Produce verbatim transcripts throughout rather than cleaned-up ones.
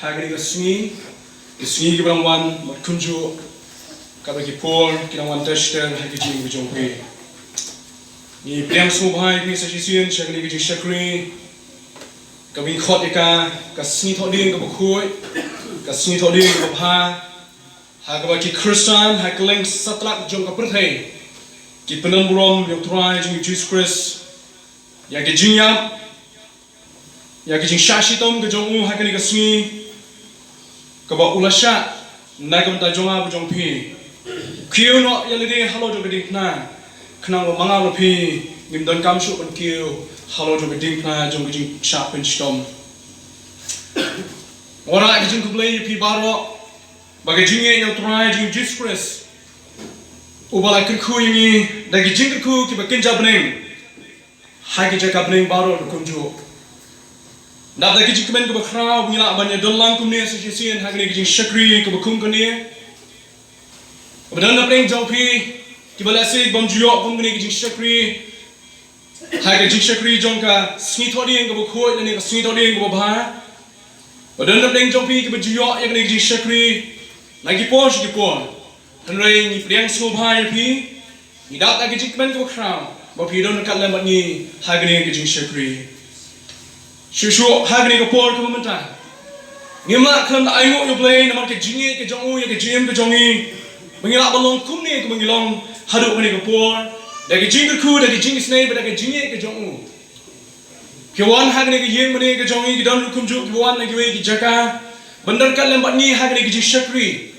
Ha kane ka sngi, ki sngi kiba dang wan, bad kumjuh kaba ki por ki dang wan tester ha ki jingim ka jong phi. Ngi pdiang sngewbha ïa phi sa shisien sha kane ka jingshakri kaba ngi khot ïa ka, ka sngi Thohdieng kaba khuid, ka sngi Thohdieng kaba bha, ha kaba ki Khristan ha kylleng satlak jong ka pyrthei ki pyndonburom ïa U Trai jong ngi Jisu Khrist, ïa ka jingïap, ïa ka jingshah shitom ka jong u ha kane ka sngi kaba u la shah na ka bynta jong nga bad jong phi. Kiew noh ïa lade halor jong ka diengphna, khnang ba ma nga bad phi ngim donkam shuh ban kiew halor jong ka diengphna jong ka jingshah pynshitom. Nga wanrah ka jingkhublei ïa phi baroh ba ka jingïeit ïa U Trai jong ngi Jisu Khrist, uba la kyrkhu ïa ngi da ki jingkyrkhu kiba kynja bneng ha ki jaka bneng baroh ruh kumjuh. Dap da ki jingkmen kaba khraw ba ngi lah ban ïadon lang kumne sa shisien ha kane ka jingshakri kaba kum kane. Ba don napdeng jong phi kiba lehse bym ju ïoh kum kane ka jingshakri ha ka jingshakri jong ka sngi Thohdieng kaba khuid lane ka sngi Thohdieng kaba bha. Ba don napdeng jong phi kiba ju ïoh ïa kane ka jingshakri na ki por sha ki por. Hynrei ngi pdiang sngewbha ïa phi, ngi dap da ka jingkmen kaba khraw ba phi don ryngkat lem bad ngi ha kane ka jingshakri. Shuh shuh ha kane ka por kaba mynta, ngim lah khlem da ainguh ïa U Blei namar ka jingïeit ka jong u ïa ka jingim ka jong ngi, ba ngi lah ban long kumne kumba ngi long haduh kane ka por, da ka jingkyrkhu, da ka jingisynei bad da ka jingïeit ka jong u. Phi wan ha kane ka ïing mane ka jong ngi, ki don ruh kumjuh kiba wan na kiwei ki jaka ban don ryngkat lem bad ngi ha kane ka jingshakri.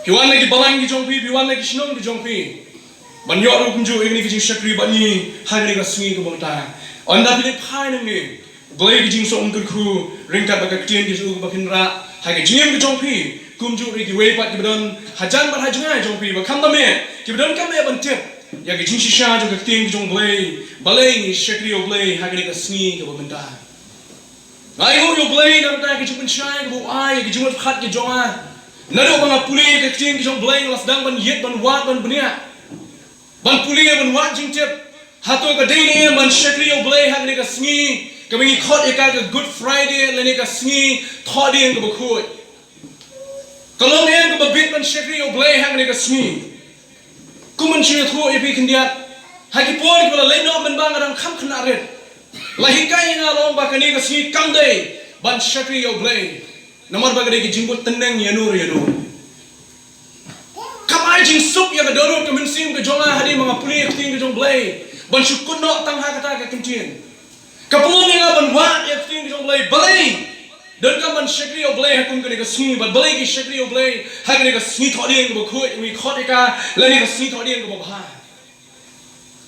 Phi wan na ki balang ki jong phi, phi wan na ki shnong ki jong phi ban ïoh ruh kumjuh ïa kane ka jingshakri bad ngi ha kane ka sngi kaba mynta. Ynda phi leit phai nangne, U Blei ka jingsuk un kyrkhu ryngkat bad ka ktien ka jong u kaba phin rah ha ka jingim ka jong phi, kumjuh ruh ïa kiwei pat kiba don hajan bad hajngai jong phi ba khamtam eh kiba donkam eh ban tip ïa ka jingshisha jong ka ktien ka jong U Blei. Balei ngi shakri ïa U Blei ha kane ka sngi kaba mynta? Nga ainguh ïa U Blei na ka bynta ka jingpynshai kaba u ai ïa ka jingmut khat ka jong nga. Naduh ba nga pule ïa ka ktien ka jong U Blei, nga la sdang ban ïeit, ban wad, ban bniah, ban pule, ban wad jingtip. Hato ka dei ne em ban shakri ïa U Blei ha kane ka sngi kaba ngi khot ïa ka ka Good Friday lane ka sngi Thohdieng kaba khuid? Ka long ne em kaba bit ban shakri ïa U Blei ha kane ka sngi? Kum ban shu ïathuh ïa phi khyndiat, ha ki por kiba la leit noh mynba nga dang kham khynnah rit, la hikai ïa nga long ba kane ka sngi kam dei ban shakri ïa U Blei, namar ba ka dei ka jingbud tneng ïa no re ïa no. Kam ai jingsuk ïa ka dohnud ka mynsiem ka jong nga hadien ba nga pule ïa ka ktien ka jong U Blei ban shu kut noh tang ha kata ka ktien. Ka pynlong ïa nga ban wad ïa ka ktien ka jong U Blei. Balei donkam ban shakri ïa U Blei ha kum kane ka sngi, bad balei ki shakri ïa U Blei ha kane ka sngi Thohdieng kaba khuid, ngi khot ïa ka lane ka sngi Thohdieng kaba bha?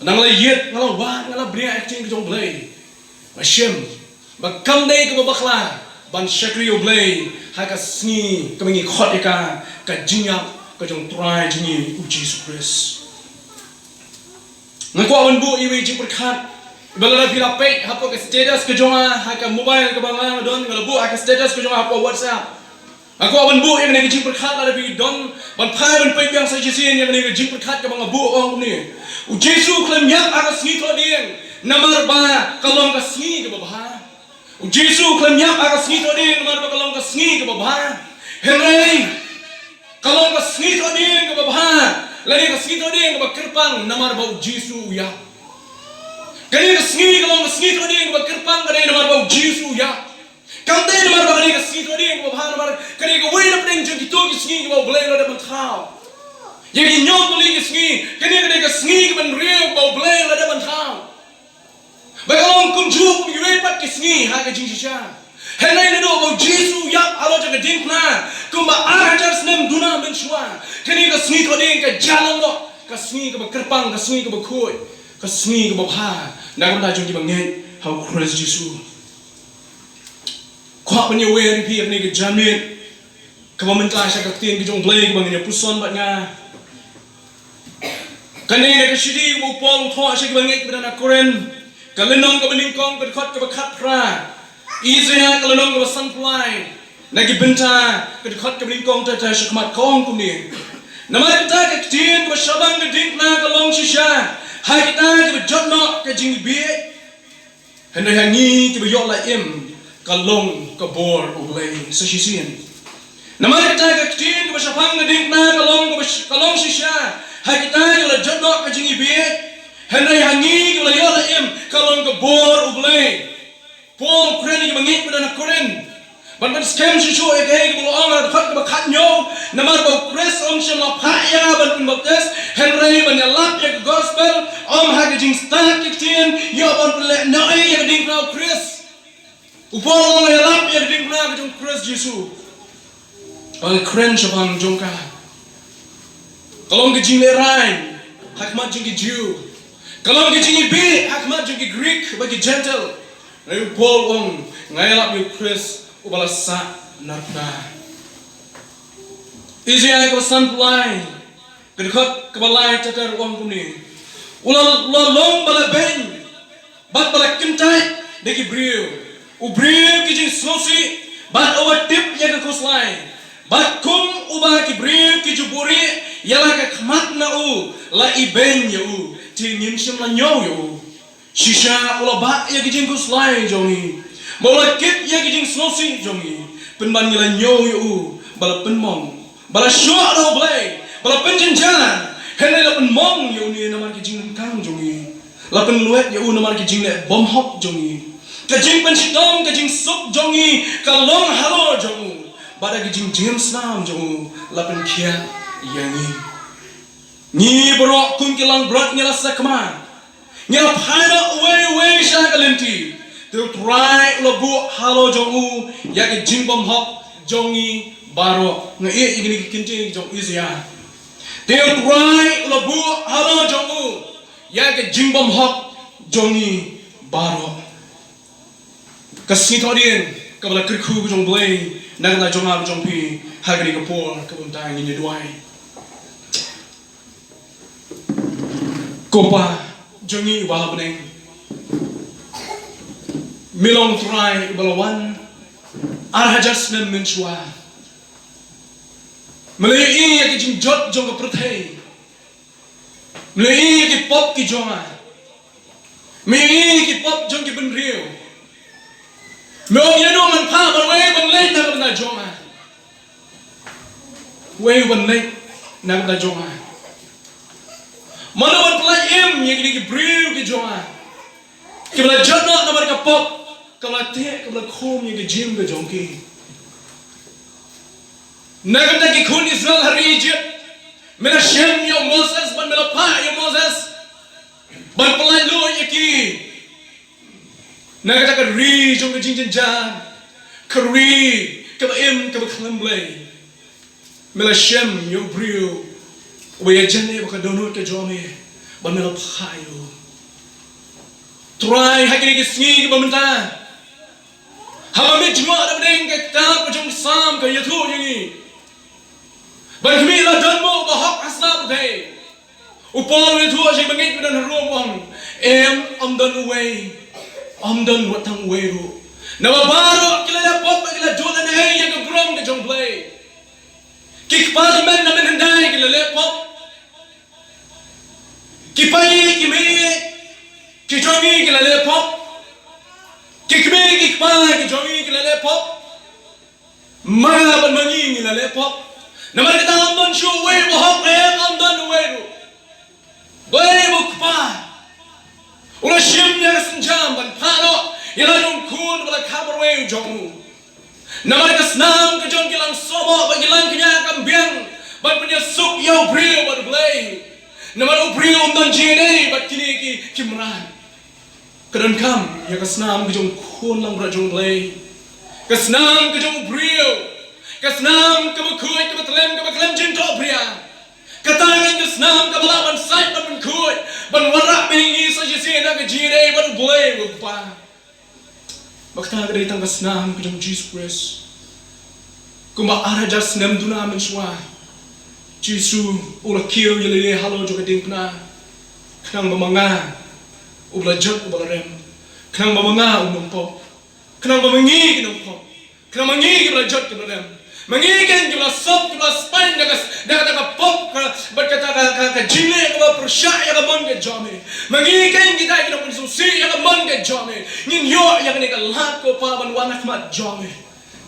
Nga la ïeit, nga la wad, nga la bniah ïa ka ktien ka jong U Blei. Nga shem ba kam dei kaba bakla ban shakri ïa U Blei ha ka sngi kaba ngi khot ïa ka ka jingïap ka jong U Trai jong ngi U Jisu Khrist. Nga kwah ban buh iwei i jingpyrkhat ba lada phi la peit hapoh ka status ka jong nga ha ka mobile kaba nga don, nga la buh ha ka status ka jong nga hapoh WhatsApp. Nga kwah ban buh ïa kane ka jingpyrkhat lada phi don ban phai ban peit biang sa shisien ïa kane ka jingpyrkhat kaba nga buh, ong kumne: U Jisu u khlem ïap ha ka sngi Thohdieng namar ba ka long ka sngi kaba bha. U Jisu u khlem ïap ha ka sngi Thohdieng namar ba ka long ka sngi kaba bha. Hynrei ka long ka sngi Thohdieng kaba bha lane ka sngi Thohdieng kaba kyrpang namar ba U Jisu u ïap. Kane ka sngi ka long ka sngi Thohdieng kaba kyrpang ka dei namar ba U Jisu u ïap. Kam dei namar ba kane ka sngi Thohdieng kaba bha namar kane kawei na pdeng jong kito ki sngi kiba U Blei u la dep ban thaw ïa ki ñiewpyllun ki sngi. Kane ka dei ka sngi kaba hynriew ba U Blei u la dep ban thaw. Ba ka long kumjuh kum kiwei pat ki sngi ha ka jingshisha. Hynrei naduh ba U Jisu u ïap halor jong ka diengphna kumba ar hajar snem duna mynshuwa, kane ka sngi Thohdieng ka jah long noh ka sngi kaba kyrpang, ka sngi kaba khuid, ka sngi kaba bha na ka bynta jong kiba ngeit ha U Khrist Jisu. Kwah ban ïawer ïa phi ha kane ka janmiet kaba mynta sha ka ktien ka jong U Blei kaba ngin ïa puson bad nga. Kane na ka shithi kaba u Paul u thoh sha kiba ngeit kiba don ha Korinth, ka lynnong kaba nyngkong, ka dkhot kaba khatphra. Isaïah ka lynnong kaba sanphew lai, na ki Bynta ka dkhot kaba nyngkong, te te shakhmat ka ong kumne: Namar kata ka ktien kaba shaphang ka diengphna ka long shisha ha kita kiba jot noh ka jingbieit. Hynrei ha ngi kiba ïoh la im, ka long ka bor U Blei sa shisien. Namar kata ka ktien kaba shaphang ka diengphna ka long kaba sh-, ka long shisha ha kita kiba la jot noh ka jingibit. Hynrei ha ngi kiba la ïoh la im ka long ka bor U Blei. Paul u kren ïa kiba ngeit ba don ha Korinth ban pynskhem shuh shuh ïa kaei kaba u la ong ha ka dkhot kaba khatñiew, namar ba U Khrist um shym la phah ïa nga ban pynbaptis, hynrei ban ïalap ïa ka gospel, um ha ka jingstad ka ktien, ïoh ban pynlehnohei ïa ka diengphna U Khrist. U Paul u ong ïalap ïa ka diengphna ka jong U Khrist Jisu. Ka kren shaphang jong ka. Ka long ka jinglehraiñ ha khmat jong ki Jiw. Ka long ka jingibit ha khmat jong ki Grik bad ki Jentil. Hynrei u Paul u ong nga ïalap ïa U Khrist uba la sah na ka diengphna. Isaïah kaba sanphew lai, ka dkhot kaba lai ter ter u ong kumne. U la, u la long ba la beiñ bad ba la kyntait da ki briew. U briew ki jingsngewsih bad uba tip ïa ka khuslai. Bad kum uba ki briew ki ju buhrieh ïa la ka khmat na u, la ibeiñ ïa u, te ngin shym la ñiew ïa u. Shisha u la bah ïa ki jingkhuslai jong ngi, bad u la kit ïa ki jingsngewsih jong ngi, pynban ngi la ñiew ïa u ba la pynmong, ba la shoh da U Blei, ba la pynjynjar. Hynrei la pynmong ïa une namar ki jingdonkam jong ngi, la pynlwet ïa u namar ki jingleh bymhok jong ngi. Ka jingpynshitom, ka jingsuk jong ngi ka long halor jong u, bad da ka jingjngem snam jong u la pynkhiah ïa ngi. Ngi baroh kum ki langbrot ngi la sakma, ngi la phai noh uwei uwei sha ka lynti. Te U Trai u la buh halor jong u ïa ka jingbymhok jong ngi baroh. Nga ïeit ïa kine ki kyntien jong Isaïah. Te U Trai u la buh halor jong u ïa ka jingbymhok jong ngi baroh. Ka sngi thoh dien kaba la kyrkhu ka jong U Blei na ka bynta jong nga bad jong phi ha kane ka por kaba mynta ngin ïa duwai. Ko Pa jong ngi uba ha bneng, me long U Trai uba la wan ar hajar snem mynshuwa. Me la ïohi ïa ki jingjot jong ka pyrthei. Me la ïohi ïa ki pop ki jong nga. Me la ïohi ïa ki pop jong ki bynriew. Me ong ïano ngan phah ban wei ban leit na ka bynta jong nga. Wei ban leit na ka bynta jong nga. Mano ban pyllait im ïa kine ki briew ki jong nga, kiba la jot noh namar ka pop, kaba la teh, kaba la khum ïa ka jingim ka jong ki. Na ka bynta ki khun Israel ha ri Ijipt, me la shem ïa u Moses bad me la phah ïa u Moses ban pyllait lut ïa ki na kata ka ri jong ka jingjynjar, ka ri kaba im kaba khlem Blei. Me la shem ïa u briew uba ïajan ïa ka dohnud ka jong me bad me la phah ïa u. Trai, ha kine ki sngi kiba mynta, haba me jngoh da bneng, ka kitab ka jong u Salm ka ïathuh ïa ngi ba khmih la don mo uba hok ha sla pyrthei. U Paul u ïathuh sha ki bangeit ba don harum, u ong, em, ym don uwei, ym don wat tang uwei ruh. Naba baroh ki la leh pop, ki la duh lehnohei ïa ka burom ka jong U Blei. Ki kpa tymmen na mynhyndai ki la leh pop. Ki paid ki mei ki jong ngi ki la leh pop. Ki kmie ki kpa ki jong ngi ki la leh pop. Ma nga bad ma ngi ngi la leh pop. Namar kata ym don shuh uwei uba hok, em, ym don uwei ruh. Blei u Kpa u la shim ïa ka sienjam ban phah noh ïa la jong u Khun ba la kha marwei u jong u. Namar ka snam ka jong ki langsohbok bad ki langkñia kam biang ban pynïasuk ïa u briew bad U Blei. Namar u briew um don jingïadei bad kine ki, ki mrad. Ka donkam ïa ka snam ka jong u Khun langbrot jong U Blei, ka snam ka jong u briew, ka snam kaba khuid, kaba tlem, kaba khlem jingtohbria. Kata ka snam kaba lah ban sait, ban pynkhuid, ban wanrah biang ïa ngi sa shisien na ka jingïadei bad U Blei u Kpa. Bad kata ka dei tang ka snam ka jong U Jisu Khrist. Kumba ar hajar snem duna mynshuwa, U Jisu u la kiew ïa lade halor jong ka diengphna, khnang ba ma nga uba la jot uba la rem, khnang ba ma nga u nongpop, khnang ba ma ngi ki nongpop, khnang ba ma ngi kiba la jot kiba la rem, ma ngi ken kiba la sop kiba la spaiñ da ka, da kata ka pop ka, bad kata ka, ka, ka jingleh kaba pyrshah ïa ka mon ka jong me. Ma ngi keiñ kita ki nongpynsngewsih ïa ka mon ka jong me. Ngin ïoh ïa kane ka lad ko Pa ban wan ha khmat jong me.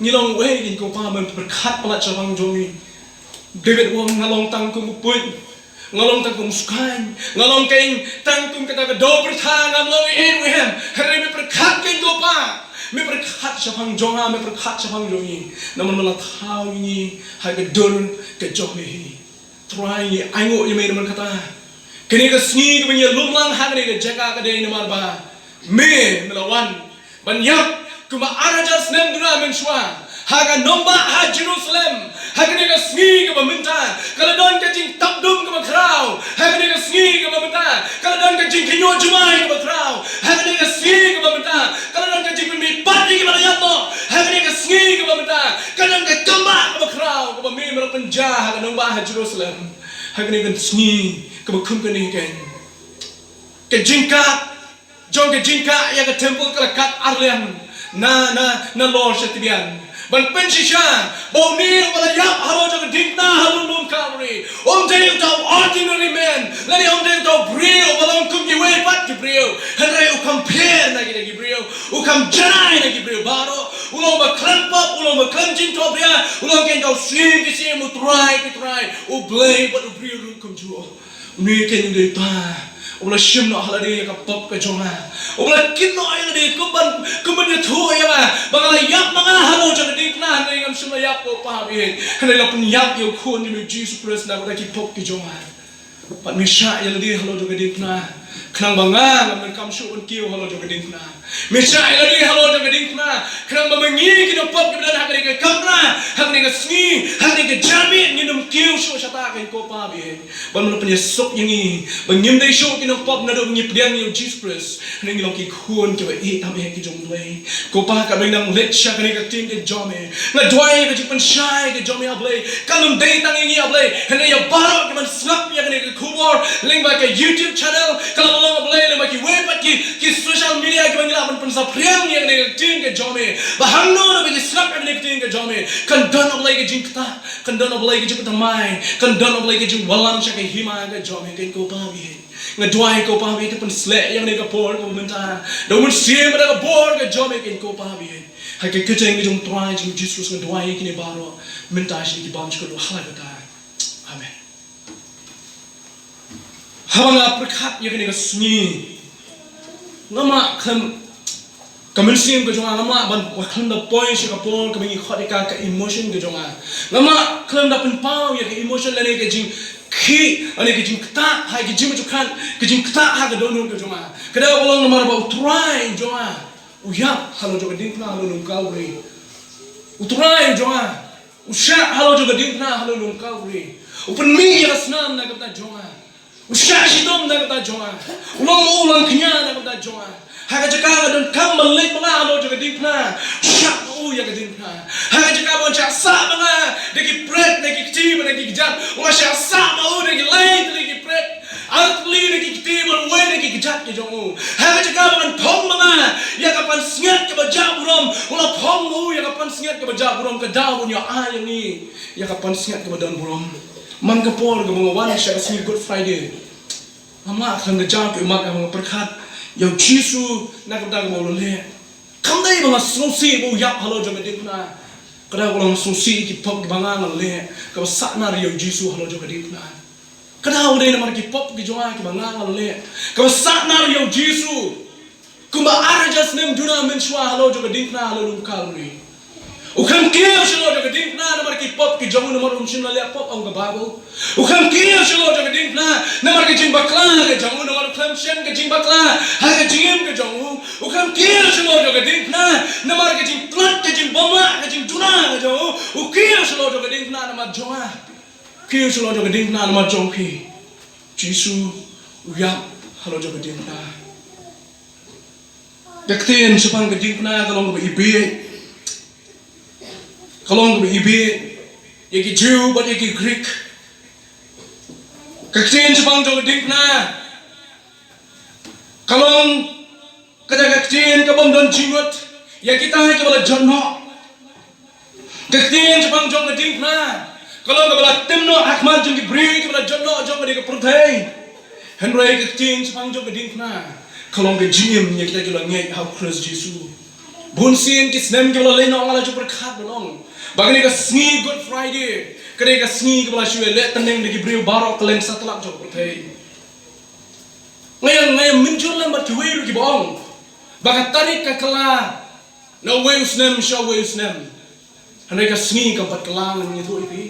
Ngi long uei keiñ ko Pa ban pyrkhat palat shaphang jong ngi. David u ong nga long tang kum u puit. Nga long tang kum u skaiñ. Nga long keiñ tang kum kata ka doh pyrtha, ngam long ei ei ruh em. Hynrei me pyrkhat keiñ ko Pa. Me pyrkhat shaphang jong nga, me pyrkhat shaphang jong ngi. Namar me la thaw ïa ngi ha ka dur ka jong me hi. Trai ngi ainguh ïa me namar kata. Kane ka sngi kaba ngi ïalum lang ha kane ka jaka ka dei namar ba me, me la wan ban ïap kumba ar hajar snem duna mynshuwa ha ka nongbah ha Jerusalem. Ha kane ka sngi kaba mynta ka la don ka jingtapdum kaba khraw. Ha kane ka sngi kaba mynta ka la don ka jingkynjoh jumai kaba khraw. Ha kane ka sngi kaba mynta ka la don ka jingpynmihpat ïa kiba la ïap noh. Ha kane ka sngi kaba mynta ka don ka kambah kaba khraw kaba me, me la pynjah ha ka nongbah ha Jerusalem. Ha kane ka sngi kaba kum kane keiñ, ka jingkah jong ka jingkah ïa ka temple ka la kat arliang na, na, na lor sha tbian. Ban pynshisha ba une uba la ïap halor jong ka diengphna ha lum Calvary um dei uta u ordinary man, lane um dei uta u briew uba long kum kiwei pat ki briew. Hynrei u kham pher na kita ki briew, u kham janai na ki briew baroh. U long ba khlem pop, u long ba khlem jingthohbria, u long keiñ uta u Syiem ki syiem, u Trai ki trai, u Blei bad u briew ruh kumjuh. Une keiñ u dei uta uba la shim noh ha lade ïa ka pop ka jong nga, uba la kit noh ïa lade kum ban, kum ban ïathuh ïa nga ba nga la ïap ma nga halor jong ka diengphna, hynrei ngam shym la ïap ko Pa baieit. Hynrei la pynïap ïa u Khun jong me Jisu Khrist na ka bynta ki pop ki jong nga. Bad me shah ïa lade halor jong ka diengphna khnang ba nga ngam donkam shuh ban kiew halor jong ka diengphna. Me shah ïa lade halor jong ka diengphna khnang ba ma ngi ki nongpop kiba don ha kane ka kamra, ha kane ka sngi, ha kane ka janmiet, ngin ym kiew shuh shata, keiñ ko Pa baieit. Bad me la pynïasuk ïa ngi ba ngim dei shuh ki nongpop naduh ba ngi pdiang ïa u Jisu Khrist, hynrei ngi long ki khun kiba ïeit tam eh ki jong U Blei. Ko Pa, katba ngi dang leit sha kane ka ktien ka jong me, nga duwai ka jingpynshai ka jong me, A Blei, kan ym dei tang ïa ngi, A Blei, hynrei ïa baroh ki ban sngap ïa kane ka khubor lyngba ka YouTube channel, ka la long, A Blei, lyngba kiwei pat ki, ki social media kiba ngi lah ban pynsaphriang ïa kane ka ktien ka jong me, ba hangno ruh ba ki sngap ïa kane ka ktien ka jong me, kan don, A Blei, ka jingktah, kan don, A Blei, ka jingpynthymmai, kan don, A Blei, ka jingwallam sha ka hima ka jong me, keiñ ko Pa baieit. Nga duwai ko Pa baieit, to pynsleh ïa kane ka por kaba mynta da u Mynsiem bad da ka bor ka jong me, keiñ ko Pa baieit. Ha ka kyrteng ka jong U Trai jong U Jisu Khrist nga duwai ïa kine baroh mynta sha ki bym sngewthuh ha la kata. Amen. Haba nga pyrkhat ïa kane ka sngi, ngam lah khlem, ka mynsiem ka jong nga ngam lah ban, ba khlem da poi sha ka por kaba ngi khot ïa ka, ka emotion ka jong nga. Ngam lah khlem da pynpaw ïa ka emotion lane ka jingkhih lane ka jingktah ha ka jingmut jingpyrkhat, ka jingktah ha ka dohnud ka jong nga. Ka dei ba long namar ba U Trai jong nga u ïap halor jong ka diengphna halor lum Calvary. U Trai jong nga u shah halor jong ka diengphna halor lum Calvary. U pynmih ïa ka snam na ka bynta jong nga. U shah shitom na ka bynta jong nga. U long ma u langkhñia na ka bynta jong nga. Ha ka jaka ba donkam ban leit ma nga halor jong ka diengphna, u shah ma u ïa ka diengphna. Ha ka jaka ba ngan shah sah ma nga da ki pret, da ki kti bad da ki kjat, u la shah sah ma u da ki lai tylli ki pret, ar tylli da ki kti bad wei da ki kjat ki jong u. Ha ka jaka ba ngan phong ma nga ïa ka pansngiat kaba jah burom, u la phong ma u ïa ka pansngiat kaba jah burom. Ka daw ban ïoh ai ïa ngi ïa ka pansngiat kaba don burom. Man ka por kaba nga wan sha ka sngi Good Friday, ngam lah khlem da jaw ka imat haba nga pyrkhat ïa U Jisu na ka bynta kaba u la leh. Kam dei ba nga sngewsih ba u ïap halor jong ka diengphna. Ka daw ka long sngewsih ïa ki pop kiba nga nga la leh, kaba sahnarphna ïa U Jisu halor jong ka diengphna. Ka daw ka dei namar ki pop ki jong nga kiba nga nga la leh, kaba sahnarphna ïa U Jisu. Kumba ar hajar snem duna mynshuwa halor jong ka diengphna halor lum Calvary. U kham kiew shalor jong ka diengphna namar ki pop ki jong u, namar um shym la leh pop, ong ka Baibl. U kham kiew shalor jong ka diengphna namar ka jingbakla ka jong u, namar u khlem shem ka jingbakla ha ka jingim ka jong u. U kham kiew shalor jong ka diengphna namar ka jingtlot, ka jingbymlah, ka jingduna ka jong u. U kiew shalor jong ka diengphna namar jong nga. Kiew shalor jong ka diengphna namar jong phi. Jisu u ïap halor jong ka diengphna. Ka ktien shaphang ka diengphna ka long kaba ibieit. Ka long kaba ibieit ïa ki Jiw bad ïa ki Grik. Ka ktien shaphang jong ka diengphna ka long kata ka ktien ka bym don jingmut ïa kita kiba la jot noh. Ka ktien shaphang jong ka diengphna Ka long kaba la tim noh ha khmat jong ki briew kiba la jot noh jong kane ka pyrthei. Hynrei ka ktien shaphang jong ka diengphna ka long ka jingim ïa kita kiba la ngeit ha u Khrist Jisu. Bun sien ki snem kiba la leit noh nga la ju pyrkhat ban ong ba kane ka sngi Good Friday ka dei ka sngi kaba la shu ïaleh tneng da ki briew baroh kylleng satlak jong ka pyrthei. Nga ïa, nga ïa mynjur lem bad kiwei ruh kiba ong ba ka tarik ka kylla na uwei u snem sha uwei u snem. Hynrei ka sngi kam pat kylla, ngan ïathuh ïa phi.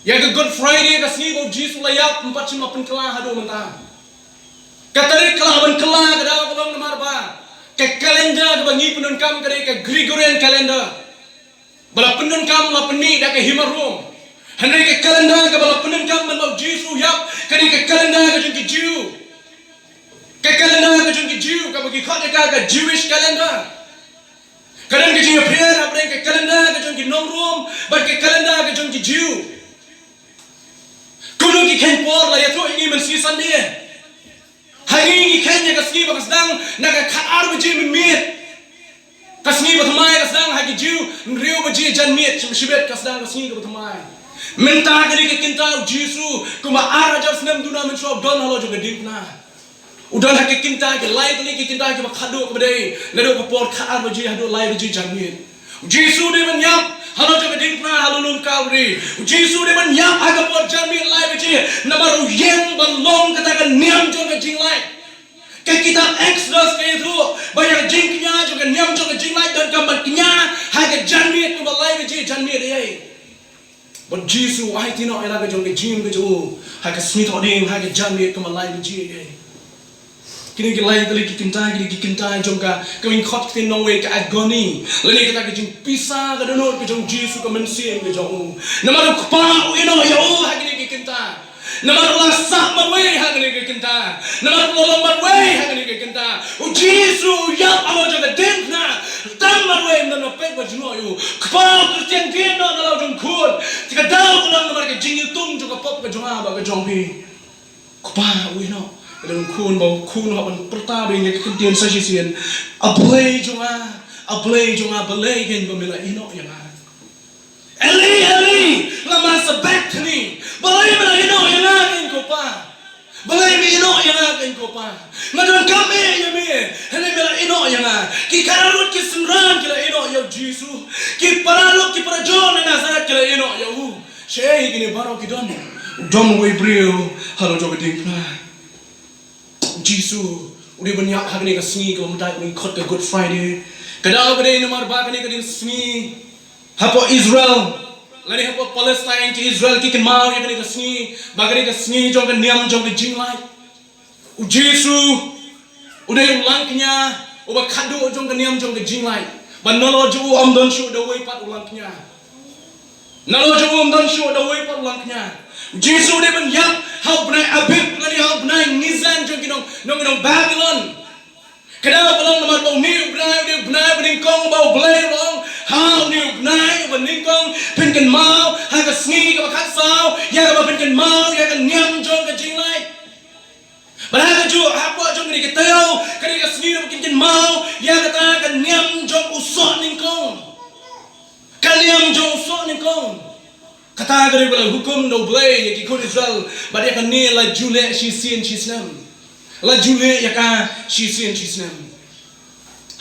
Ïa ka Good Friday, ka sngi ba u Jisu la ïap, kam pat shym la pynkylla haduh mynta. Ka tarik ka lah ban kylla, ka daw ka long namar ba ka calendar kaba ngi pyndonkam ka dei ka Gregorian calendar ba la pyndonkam, la pynmih da ka hima Rom. Hynrei ka calendar kaba la pyndonkam mynba u Jisu u ïap ka dei ka calendar ka jong ki Jiw. Ka calendar ka jong ki Jiw, kaba ki khot ïa ka ka Jewish calendar. Ka don ka jingïapher hapdeng ka calendar ka jong ki nong Rom bad ka calendar ka jong ki Jiw. Kumno ki kheiñ por? La ïathuh ïa ngi mynstep Sunday. Ha ngi ngi kheiñ ïa ka sngi ba ka sdang na ka khatar baje mynmiet. Ka sngi ba thymmai ka sdang ha ki Jiw hynriew baje janmiet, shim shibit ka sdang ka sngi kaba thymmai. Mynta ka dei ka kynta u Jisu, kumba ar hajar snem duna mynshuwa u don halor jong ka diengphna. U don ha ki kynta, ki lai tylli ki kynta kiba khadduh kaba dei naduh ka por khatar baje haduh lai baje janmiet. U Jisu u dei ban ïap halor jong ka diengphna ha lum Kalbari. U Jisu u dei ban ïap ha ka por janmiet lai baje namar u ïeng ban long kata ka niam jong ka jinglait. Ka kitab Exodus ka ïathuh ba ïa ka jingkñia jong ka niam jong ka jinglait donkam ban kñia ha ka janmiet kumba lai baje janmiet ïa. Bad u Jisu u aiti noh ïa la ka jong ka jingim ka jong u ha ka sngi Thohdieng ha ka janmiet kumba lai baje ïa. Kine ki lai tylli ki kynta, kine ki kynta jong ka, ka wing khot ktien nongwei ka agony. Lane kata ka jingpisa ka dohnud ka jong u Jisu, ka mynsiem ka jong u. Namar u Kpa u ïehnoh ïa u ha kine ki kynta. Namar u la sah marwei ha kane ka kynta. Namar u la long marwei ha kane ka kynta. U Jisu u ïap halor jong ka diengphna. Tam marwei, ym don ba peit ba jngoh ïa u. Kpa u kyrtiang kynnoh na la u jong u Khun. Te ka daw ka long namar ka jingïatung jong ka pop ka jong nga bad ka jong phi. Kpa u ïehnoh ïa la u jong u Khun, ba u Khun u hap ban pyrta beiñ ïa ka ktien sa shisien: A Blei jong nga, A Blei jong nga, balei kein ba me la ïehnoh ïa nga? Eli, Eli, lama sabachthani? Balei me la ïehnoh ïa nga kein ko Pa? Balei me ïehnoh ïa nga kein ko Pa? Nga donkam eh ïa me, hynrei me la ïehnoh ïa nga. Ki kynrad ki synran ki la ïehnoh ïa u Jisu. Ki paralok ki parajor na Nasaret ki la ïehnoh ïa u. Shaei kine baroh ki don? U don uwei briew halor jong ka diengphna. U Jisu u dei ban ïap ha kane ka sngi kaba mynta ngi khot ka Good Friday. Ka daw ka dei namar ba kane ka dei ka sngi hapoh Israel lane hapoh Palestine, ki Israel ki kynmaw ïa kane ka sngi ba kane ka sngi jong ka niam jong ka jinglait. U Jisu u dei u langkñia uba khadduh jong ka niam jong ka jinglait. Ba nalor jong u ym don shuh da uwei pat u langkñia. Nalor jong u ym don shuh da uwei pat u langkñia. U Jisu u dei ban ïap ha u bnai Abib lane ha u bnai Nisan jong ki nong, nong, nong Babilon. Ka daw ka long namar ba une u bnai u dei u bnai ba nyngkong ba U Blei u la ong, ha une u bnai uba nyngkong phin kynmaw ha ka sngi kaba khatsaw ïa kaba phin kynmaw ïa ka niam jong ka jinglait. Bad ha kajuh hapoh jong kane ka taïew, kane ka sngi ba kin kynmaw ïa kata ka niam jong u soh nyngkong. Ka niam jong u soh nyngkong. Kata ka dei ba la hukum da U Blei ïa ki khun Israel, bad ïa kane la ju leh shisien shisnem. La ju leh ïa ka shisien shisnem.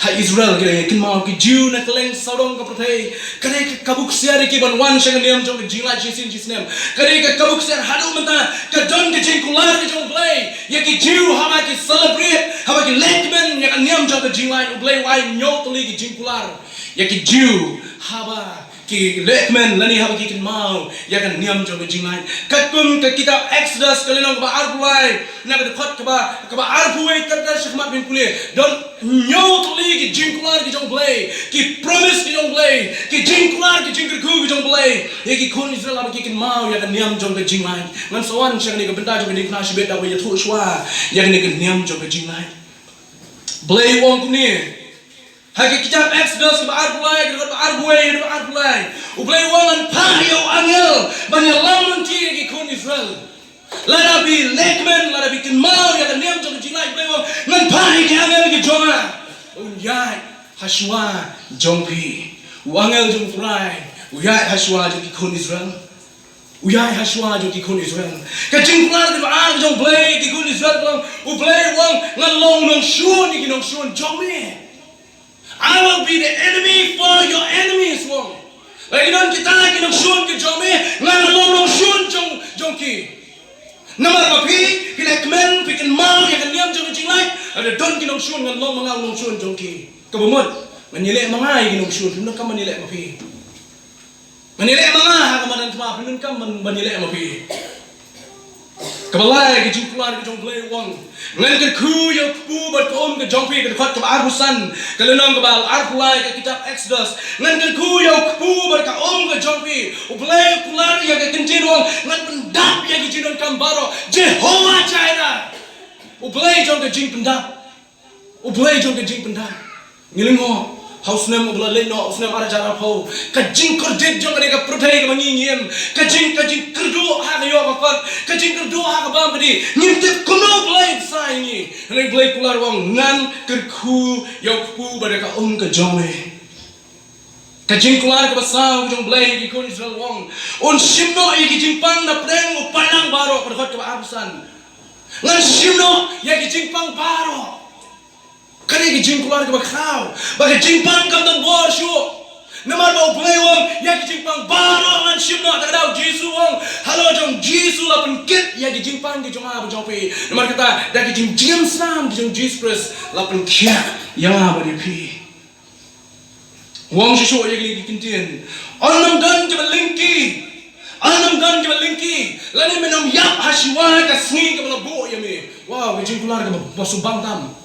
Ha Israel ki dang ïa kynmaw, ki Jiw na kylleng sawdong ka pyrthei. Ka dei ka kabu ksiar ïa ki ban wan sha ka niam jong ka jinglait shisien shisnem. Ka dei ka kabu ksiar haduh mynta, ka don ka jingkular ka jong U Blei ïa ki Jiw haba ki celebrate, haba ki leh kmen ïa ka niam jong ka jinglait. U Blei u ai hynñiew tylli ki jingkular ïa ki Jiw haba ki leh kmen lane haba ki kynmaw ïa ka niam jong ka jinglait. Katkum ka kitab Exodus ka lynnong kaba arphew lai, na ka dkhot kaba, kaba arphew wei ter ter shakhmat, phin pule, don hynñiew tylli ki jingkular ki jong U Blei, ki promise ki jong U Blei, ki jingkular ki jingkyrkhu ki jong U Blei ïa ki khun Israel haba ki kynmaw ïa ka niam jong ka jinglait. Ngan sa wan sha kane ka bynta jong ka diengphna shibit da kaba ïathuh shuwa ïa kane ka niam jong ka jinglait. U Blei u ong kumne, ha ka kitab Exodus kaba arphew lai, ka dkhot ba arphew wei haduh arphew lai, U Blei u ong, ngan phah ïa u angel ban ïalam lynti ïa ki khun Israel. Lada phi leh kmen, lada phi kynmaw ïa ka niam jong ka jinglait, U Blei u ong, ngan phah ïa ki angel ki jong nga. Un ïaid ha shuwa jong phi. U angel jong U Trai u ïaid ha shuwa jong ki khun Israel. U ïai ha shuwa jong ki khun Israel. Ka jingkular kaba ar jong U Blei ïa ki khun Israel ka long, U Blei u ong, ngan long nongshun ïa ki nongshun jong me. I will be the enemy for your enemies, u ong. Lada ki don kita ki nongshun ki jong me, ngan long nongshun jong, jong ki. Namar ba phi, phi la kmen, phi kynmaw ïa ka niam jong ka jinglait, lada don ki nongshun ngan long ma nga u nongshun jong ki. Kaba mut, ngan ïaleh ma nga ïa ki nongshun, phim donkam ban ïaleh ma phi. Ngan ïaleh ma nga ha ka madan thma, phim donkam ban, ban ïaleh ma phi. Kaba lai, ka jingkular ka jong U Blei u ong, ngan kyrkhu ïa u kpu bad ka um ka jong phi, ka dkhot kaba arphew san, ka lynnong kaba arphew lai ka kitab Exodus. Ngan kyrkhu ïa u kpu bad ka um ka jong phi. U Blei u kular ïa ka ktien u ong, ngan pyndap ïa ki jingdonkam baroh. Jehovah Jireh. U Blei jong ka jingpyndap. U Blei jong ka jingpyndap. Ngi lyngngoh ha u snem uba la leit noh, u snem ar hajar arphew. Ka jingkordit jong kane ka pyrthei kaba ngi ngim, ka jing, ka jingkyrduh ha ka ïoh ka kot, ka jingkyrduh ha ka bam ka dih. Ngim tip kumno U Blei un sa ïa ngi. Hynrei U Blei u kular u ong, ngan kyrkhu ïa u kpu bad ka um ka jong me. Ka jingkular kaba saw ka jong U Blei ïa ki khun Israel u ong, un shim noh ïa ki jingpang na pdeng u paidlang baroh, ka dkhot kaba arphew san. Ngan shim noh ïa ki jingpang baroh. Kane ka jingkular kaba khraw, ba ka jingpang kam don bor shuh. Namar ba U Blei u ong, ïa ki jingpang baroh ngan shim noh. Te ka daw Jisu u ong, halor jong Jisu la pynkit ïa ki jingpang ki jong nga bad jong phi. Namar kata, da ki jingjingim snam ki jong Jisu Khrist la pynkhiah ïa nga bad ïa phi. U ong shuh shuh ïa kine ki ktien. Yn ym don kiba lyngkhi. Yn ym don kiba lyngkhi. Lane men ym ïap ha shuwa ka sngi kaba la buh ïa me. Wow, ka jingkular kaba, ba sngewbang tam.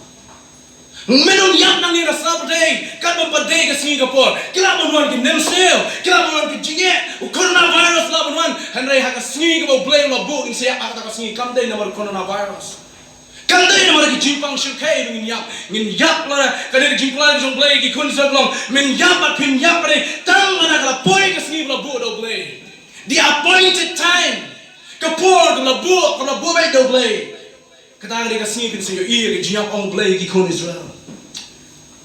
Men ym ïap nangne na sla pyrthei, katba pat dei ka sngi ka por. Ki lah ban wan ki nemsniew, ki lah ban wan ki jingeh, u coronavirus lah ban wan. Hynrei ha ka sngi kaba U Blei u la buh ngin sa ïap ha kata ka sngi, kam dei namar u coronavirus. Kam dei namar ki jingpang shyrkhei ba ngin ïap, ngin ïap lada, ka dei ka jingkular ka jong U Blei ïa ki khun Israel ka long, men ïap bad phim ïap ka dei tang lada ka la poi ka sngi ba la buh da U Blei. The appointed time. Ka por kaba la buh, kaba la buh beit da U Blei. Kata ka dei ka sngi phin sa ïohi ïa ka jingïap, ong U Blei ïa ki khun Israel.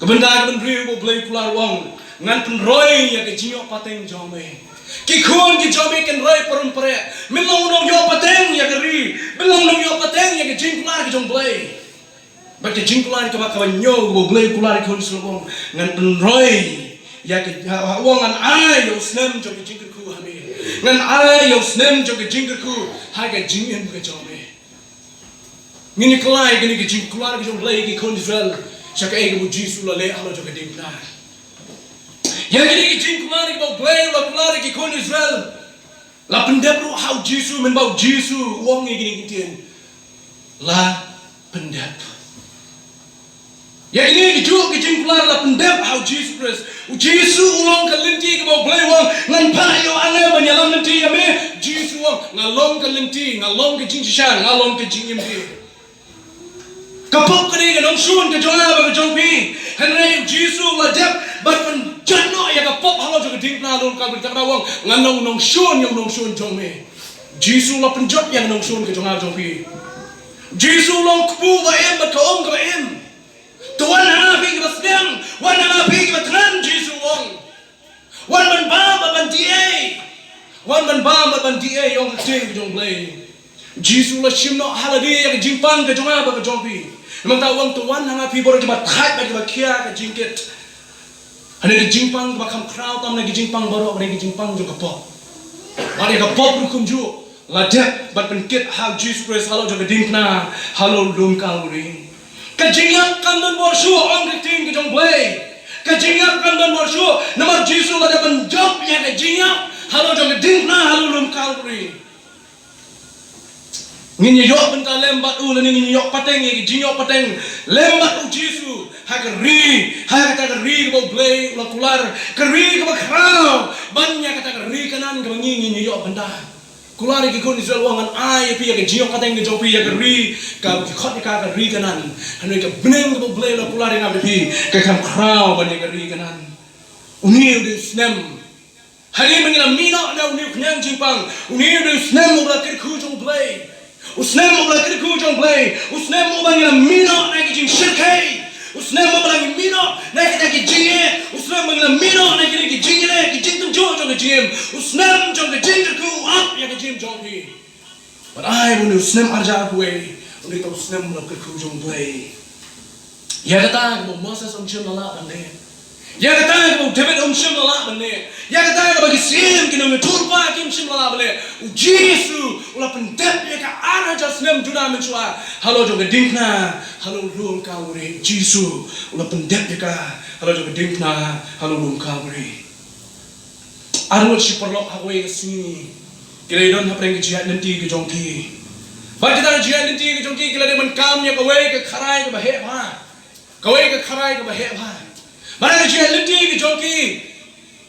Ka bynta ka bynriew ba U Blei u kular u ong, ngan pynroi ïa ka jingïoh pateng jong me. Ki khun ki jong me kin roi parum pareh. Men long u nongïoh pateng ïa ka ri. Men long u nongïoh pateng ïa ka jingkular ka jong U Blei. Bad ka jingkular kaba, kaba hynñiew kaba U Blei u kular ïa ki khun Israel u ong, ngan pynroi ïa ka, ha, ha, u ong ngan ai ïa u snem jong ka jingkyrkhu ha me. Ngan ai ïa u snem jong ka jingkyrkhu ha ka jingim ka jong me. Ngin ïa kylla ïa kane ka jingkular ka jong U Blei ïa ki khun Israel sha kaei kaba u Jisu u la leh halor jong ka diengphna. Ïa kane ka jingkular kaba U Blei u la kular ïa ki khun Israel, la pyndep ruh ha u Jisu, mynba u Jisu u ong ïa kine ki ktien, la pyndep. Ïa kine kijuh ki jingkular la pyndep ha u Jisu Khrist. U Jisu u long ka lynti kaba U Blei u ong, ngan phah ïa u angel ban ïalam lynti ïa me. Jisu u ong, nga long ka lynti, nga long ka jingshisha, nga long ka jingim. Ka pop ka dei ka nongshun ka jong nga bad ka jong phi. Hynrei u Jisu u la dep ban pynjot noh ïa ka pop halor jong ka diengphna halor Kalbari, te u ong, ngan long u nongshun ïa u nongshun jong me. Jisu u la pynjot ïa ka nongshun ka jong nga jong phi. Jisu u long kpu ba im bad ka um kaba im. To wan ha nga phi kiba sliang, wan ha nga phi kiba thngan, Jisu u ong. Wan ban bam bad ban diei. Wan ban bam bad ban diei, ong ka ktien ka jong U Blei. Jisu u la shim noh ha lade ïa ka jingpang ka jong nga bad ka jong phi. Namar kata u ong, to wan ha nga phi baroh kiba thait bad kiba khia ka jingkit. Hangne ka jingpang kaba kham khraw tam na ka jingpang baroh, hangne ka jingpang jong ka pop. Bad ïa ka pop ruh kumjuh, la dep bad pynkit ha u Jisu Khrist halor jong ka diengphna halor lum Kalbari. Ka jingïap kam don bor shuh, ong ka ktien ka jong U Blei. Ka jingïap kam don bor shuh, namar Jisu la dep ban jop ïa ka jingïap halor jong ka diengphna halor lum Kalbari. Ngin ïa ïoh bynta lem bad u, lane ngin ïa ïoh pateng ïa ka jingïoh pateng lem bad u Jisu ha ka ri, ha kata ka ri kaba U Blei u la kular, ka ri kaba khraw ban ïa kata ka ri Kanaan kaba ngi ngin ïa ïoh bynta. Kular ïa ki khun Israel, u ong, ngan ai ïa phi ïa ka jingïoh pateng ka jong phi, ïa ka ri, ka, ki khot ïa ka ka ri Kanaan. Hynrei ka bneng kaba U Blei u la kular ïa nga bad phi ka kham khraw ban ïa ka ri Kanaan. Une u dei u snem. Hadien ba ngi la mih noh na une u khñiang jingpang, une u dei u snem uba la kyrkhu jong U Blei. U snem uba la kyrkhu jong U Blei, u snem uba ngi la mih noh na ki jingshyrkhei. U snem ba la ngi mih noh na kita ki jingeh, u snem ba ngi la mih noh na kita ki jingeh, ki jingtynjuh jong ka jingim, u snem jong ka jingkyrkhu u ap ïa ka jingim jong phi. Bad ai ba une u snem arhajar arphew wei un dei uta u snem ba la kyrkhu jong U Blei. Ïa kata kaba u Moses um shym la lah ban leh. Ïa kata kaba u David um shym la lah ban leh. Ïa kata kaba ki syiem ki nongïathuhlypa kim shym la lah ban leh. U Jisu u la pyndep ïa ka arhajar snem Judah mynshuwa halor jong ka diengphna halor u lum Kalbari. U Jisu u la pyndep ïa ka halor jong ka diengphna halor u lum Kalbari. Arngut shi paralok ha kawei ka sngi ki la ïadon hapdeng ka jingïaid lynti ka jong ki. Bad kita ka jingïaid lynti ka jong ki ki la dei ban kam ïa kawei ka kharai kaba heh bha. Kawei ka kharai kaba heh bha. Bad ha ka jingïaid lynti ka jong ki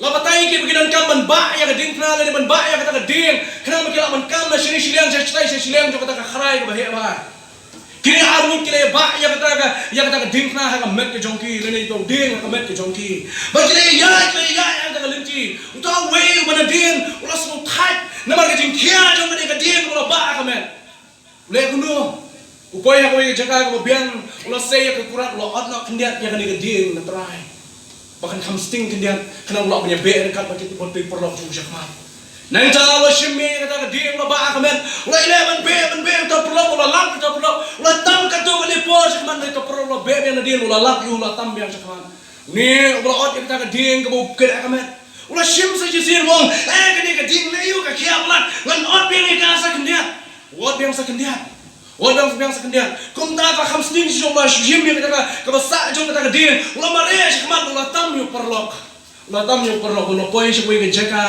la batai ki ba ki donkam ban bah ïa ka diengphna lane ban bah ïa kata ka dieng khnang ba ki lah ban kam na shane shiliang sha shatai sha shiliang jong kata ka kharai kaba heh bha. Kine arngut ki la ïa bah ïa kata ka, ïa kata ka diengphna ha ka met ka jong ki, lane ïa uta u dieng ha ka met ka jong ki. Bad ki la ïa, ki la ïa ïa kata ka lynti. Uta uwei uba nadien u la sngewthait namar ka jingkhia jong kane ka dieng kaba u la bah ha ka met. U leh kumno? U poi ha kawei ka jaka kaba biang, u la sei ïa ka kurat, u la ot noh khyndiat ïa kane ka dieng, na trai. Ba kan kham sting khyndiat, khnang u lah ban ïa beh ryngkat bad kito ki paralok jong u shakhmat. Nangta u la shim ïa kata ka dieng, u la bah ha ka met, u la ïaleh ban beh, ban beh ïa uta u paralok, u la lap ïa uta u paralok, u la tam katto katne por shakhmat na uta u paralok, u la beh biang nadien, u la lap ïa u, u la tam biang shakhmat. Une uba la ot ïa kata ka dieng kaba u kit ha ka met, u la shim sa shisien, u ong, eh, kane ka dieng, leh ïa u, ka khia palat, ngan ot biang ïa ka sa khyndiat. U ot biang sa khyndiat. U ot biang, biang sa khyndiat. Kumta ka kham sting shisha u la shim ïa kata ka, kaba sah jong kata ka dieng. U la mareh shakhmat, u la tam ïa u paralok. U la tam ïa u paralok, u la poi sha kawei ka jaka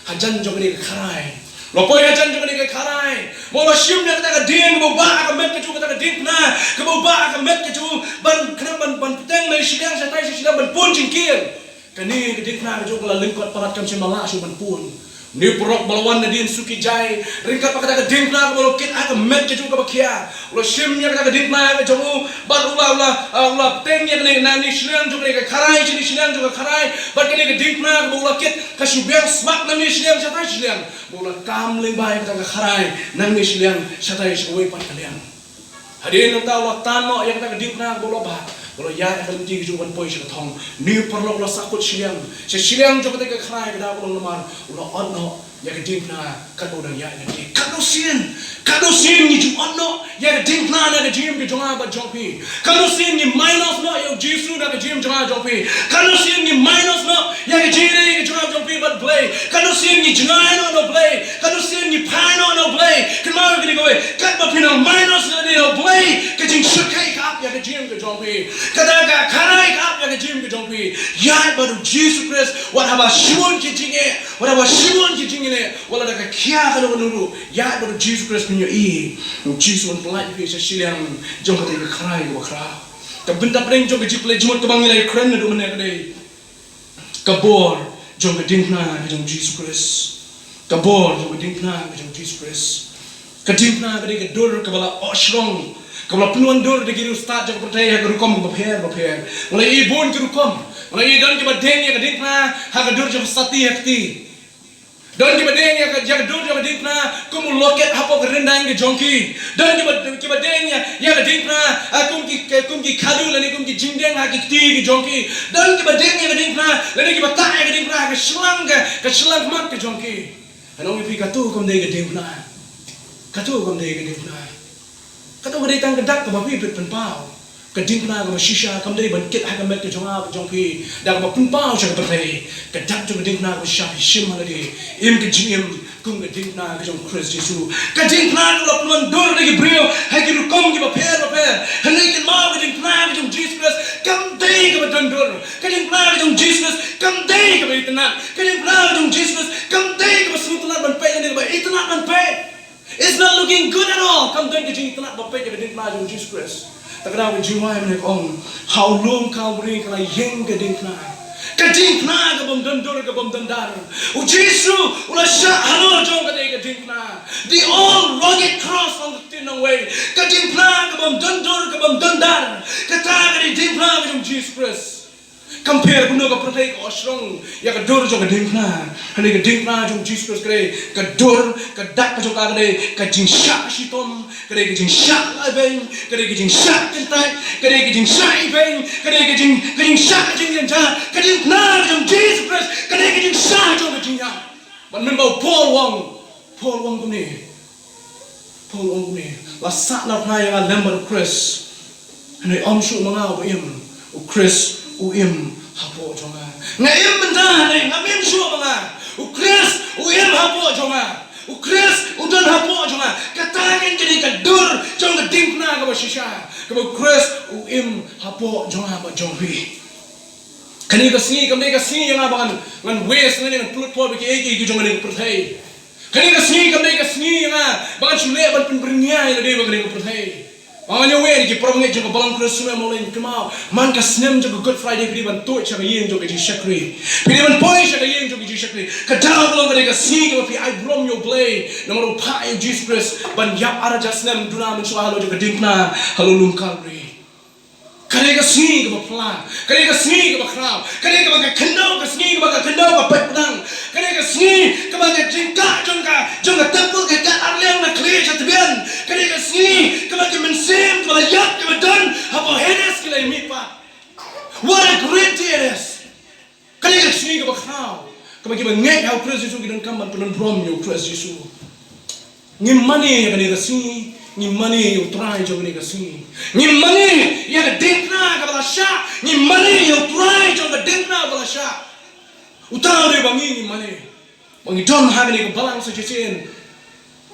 hajan jong kane ka kharai. U la poi hajan jong kane ka kharai. Bad u la shim ïa kata ka dieng kaba u bah ha ka met ka jong u, kata ka diengphna kaba u bah ha ka met ka jong u, ban khnang ban, ban bteng na shiliang shatai sha shiliang ban pun jingkieng. Kane ka diengphna ka jong u ka la lyngkot palat, kam shym la lah shuh ban pun. Une u paralok ba la wan nadien suki jai ryngkat bad kata ka diengphna kaba u la kit ha ka met ka jong u kaba khia. U la shim ïa kata ka diengphna ka jong u bad u la, u la, ah, u la bteng ïa kane na ne shiliang jong kane ka kharai sha ne shiliang jong ka kharai. Bad kane ka diengphna kaba u la kit ka shu biang smat na ne shiliang shatai shiliang. Bad u la kam lyngba ïa kata ka kharai na ne shiliang shatai sha kawei pat ka liang. Hadien nangta u la tan noh ïa kata ka diengphna kaba u la bah, u la ïaid ha ka lynti ka jong u ban poi sha ka thong. Une u paralok u la sahkut shiliang sha shiliang jong kata ka kharai, ka daw ka long namar u la ot noh ïa ka diengphna katba u dang ïaid lynti. Katno sien, katno sien ngi ju ot noh ïa ka diengphna na ka jingim ka jong nga bad jong phi. Katno sien ngi minus noh ïa u Jisu na ka jingim jong nga jong phi. Katno sien ngi minus noh ïa ka jingim ka jong nga jong phi bad Blei. Katno sien ngi jngai noh na u Blei. Katno sien ngi phai noh na u Blei. Kynmaw ïa kane kawei. Katba phi nang minus ïa kane na u Blei, ka jingshyrkhei ka ap ïa ka jingim ka jong phi. Kata ka kharai ka ap ïa ka jingim ka jong phi. Ïaid bad u Jisu Khrist. Wat haba shibun ki jingeh, wat haba shibun ki jingeh, wat la da ka khia kano kano ruh, ïaid bad u Jisu Khrist, phin ïohi u Jisu un pyllait ïa phi sha shiliang jong kata ka kharai kaba khraw. Ka bynta pdeng jong ka jingpyllait jingmut kaba ngi la ïakren naduh mynne ka dei ka bor jong ka diengphna ka jong u Jisu Khrist. Ka bor jong ka diengphna ka jong u Jisu Khrist. Ka diengphna ka dei ka dur kaba la oh shrong, kaba la pynwandur da ki riewstad jong ka pyrthei ha ka rukom kaba pher bapher. Nga la ïohi bun ki rukom. Nga la ïohi don kiba deng ïa ka diengphna ha ka dur jong ka sati ha kti. Don kiba deng ïa ka, ïa ka dur jong ka diengphna kum u locket hapoh ka ryndang ka jong ki. Don kiba, kiba deng ïa, ïa ka diengphna, ah, kum ki, kum ki khadu lane kum ki jingdeng ha ki kti ki jong ki. Don kiba deng ïa ka diengphna lane kiba tah ïa ka diengphna ha ka shlang ka, ka shlang khmat ka jong ki. Ngan ong ïa phi, kato kam dei ka diengphna. Kato kam dei ka diengphna. Kato ka dei tang ka dak kaba phi pynpaw. Ka diengphna kaba shisha kam dei ban kit ha ka met ka jong nga bad jong phi da kaba pynpaw sha ka pyrthei. Ka dak jong ka diengphna kaba shisha phi shim ha lade. Im ka jingim kum ka diengphna ka jong u Khrist Jisu. Ka diengphna kaba la pynwandur da ki briew ha ki rukom kiba pher bapher. Hynrei kynmaw, ka diengphna ka jong u Jisu Khrist kam dei kaba don dur. Ka diengphna ka jong u Jisu Khrist kam dei kaba itynnad. Ka diengphna ka jong u Jisu Khrist kam dei kaba sngewtynnad ban peit lane kaba itynnad ban peit. It's not looking good at all. Kam don ka jingitynnad ba peit ïa ka diengphna jong u Jisu Khrist. Te ka daw ka jingwai mynne ka ong, ha u lum Kalbari ka la ïeng ka diengphna. Ka diengphna kabym don dur, kabym don dar. U Jisu u la shah halor jong kata ka diengphna. The old rugged cross on the thin nongwei. Ka diengphna kabym don dur, kabym don dar. Kata ka dei diengphna ka jong u Jisu Khrist. Compare kumno ka pyrthei ka ot shrong ïa ka dur jong ka diengphna. Hynrei ka diengphna jong u Jisu Khrist ka dei ka dur, ka dak ka jong ka ka dei ka jingshah shitom, ka dei ka jingshah ibeiñ, ka dei ka jingshah kyntait, ka dei ka jingshah ibeiñ, ka dei ka jing ka jingshah jingjynjar. Ka diengphna jong u Jisu Khrist ka dei ka jingshah jong ka jingïap. Bad mynba u Paul u ong, Paul u ong kumne. Paul u ong kumne. La sah na phna ïa nga lem bad u Khrist. Hynrei ym shuh ma nga uba im, u Khrist u im hapoh jong nga. Nga im mynta hynrei ngam im shuh ma nga. U Khrist u im hapoh jong nga. U Khrist u don hapoh jong nga. Kata kein ka dei ka dur jong ka diengphna kaba shisha, kaba u Khrist u im hapoh jong nga bad jong phi. Kane ka sngi kam dei ka sngi ïa nga ba ngan, ngan waste, ngan, ngan pynlut por bad kiei kiei ki jong kane ka pyrthei. Kane ka sngi kam dei ka sngi ïa nga ba ngan shu leh ban pynbyrngia ïa lade bad kane ka pyrthei. Ba ngan ïa wei ki para bangeit jong ka balang Khrist sumar, mo lei, kynmaw, man ka snem jong ka Good Friday phi dei ban tuid sha ka ïing jong ka jingshakri. Phi dei ban poi sha ka ïing jong ka jingshakri. Ka daw ka long ka dei ka sngi kaba phi ai burom ïa U Blei namar u phah ïa u Jisu Khrist ban ïap ar hajar snem duna mynshuwa halor jong ka diengphna halor lum Kalbari. Ka dei ka sngi kaba phylla, ka dei ka sngi kaba khraw, ka dei kaba ka khyndew, ka sngi kaba ka khyndew ka peit pdeng, ka dei ka sngi kaba ka jingkah jong ka, jong ka temple ka kat ar liang na khlieh sha tbian, ka dei ka sngi kaba ki mynsiem kiba la ïap kiba don hapoh Hades ki la ïa mihpat. What a great day it is! Kane ka sngi kaba khraw, kaba kiba ngeit ha u Khrist Jisu ki donkam ban pyndon burom ïa u Khrist Jisu. Ngim mane ïa kane ka sngi, ngim mane ïa u Trai jong kane ka sngi. Ngim mane ïa ka diengphna kaba la shah, ngim mane ïa u Trai jong ka diengphna ba la shah. Uta u dei ba ngi ngim mane. Ba ngi don ha kane ka balang sa shisien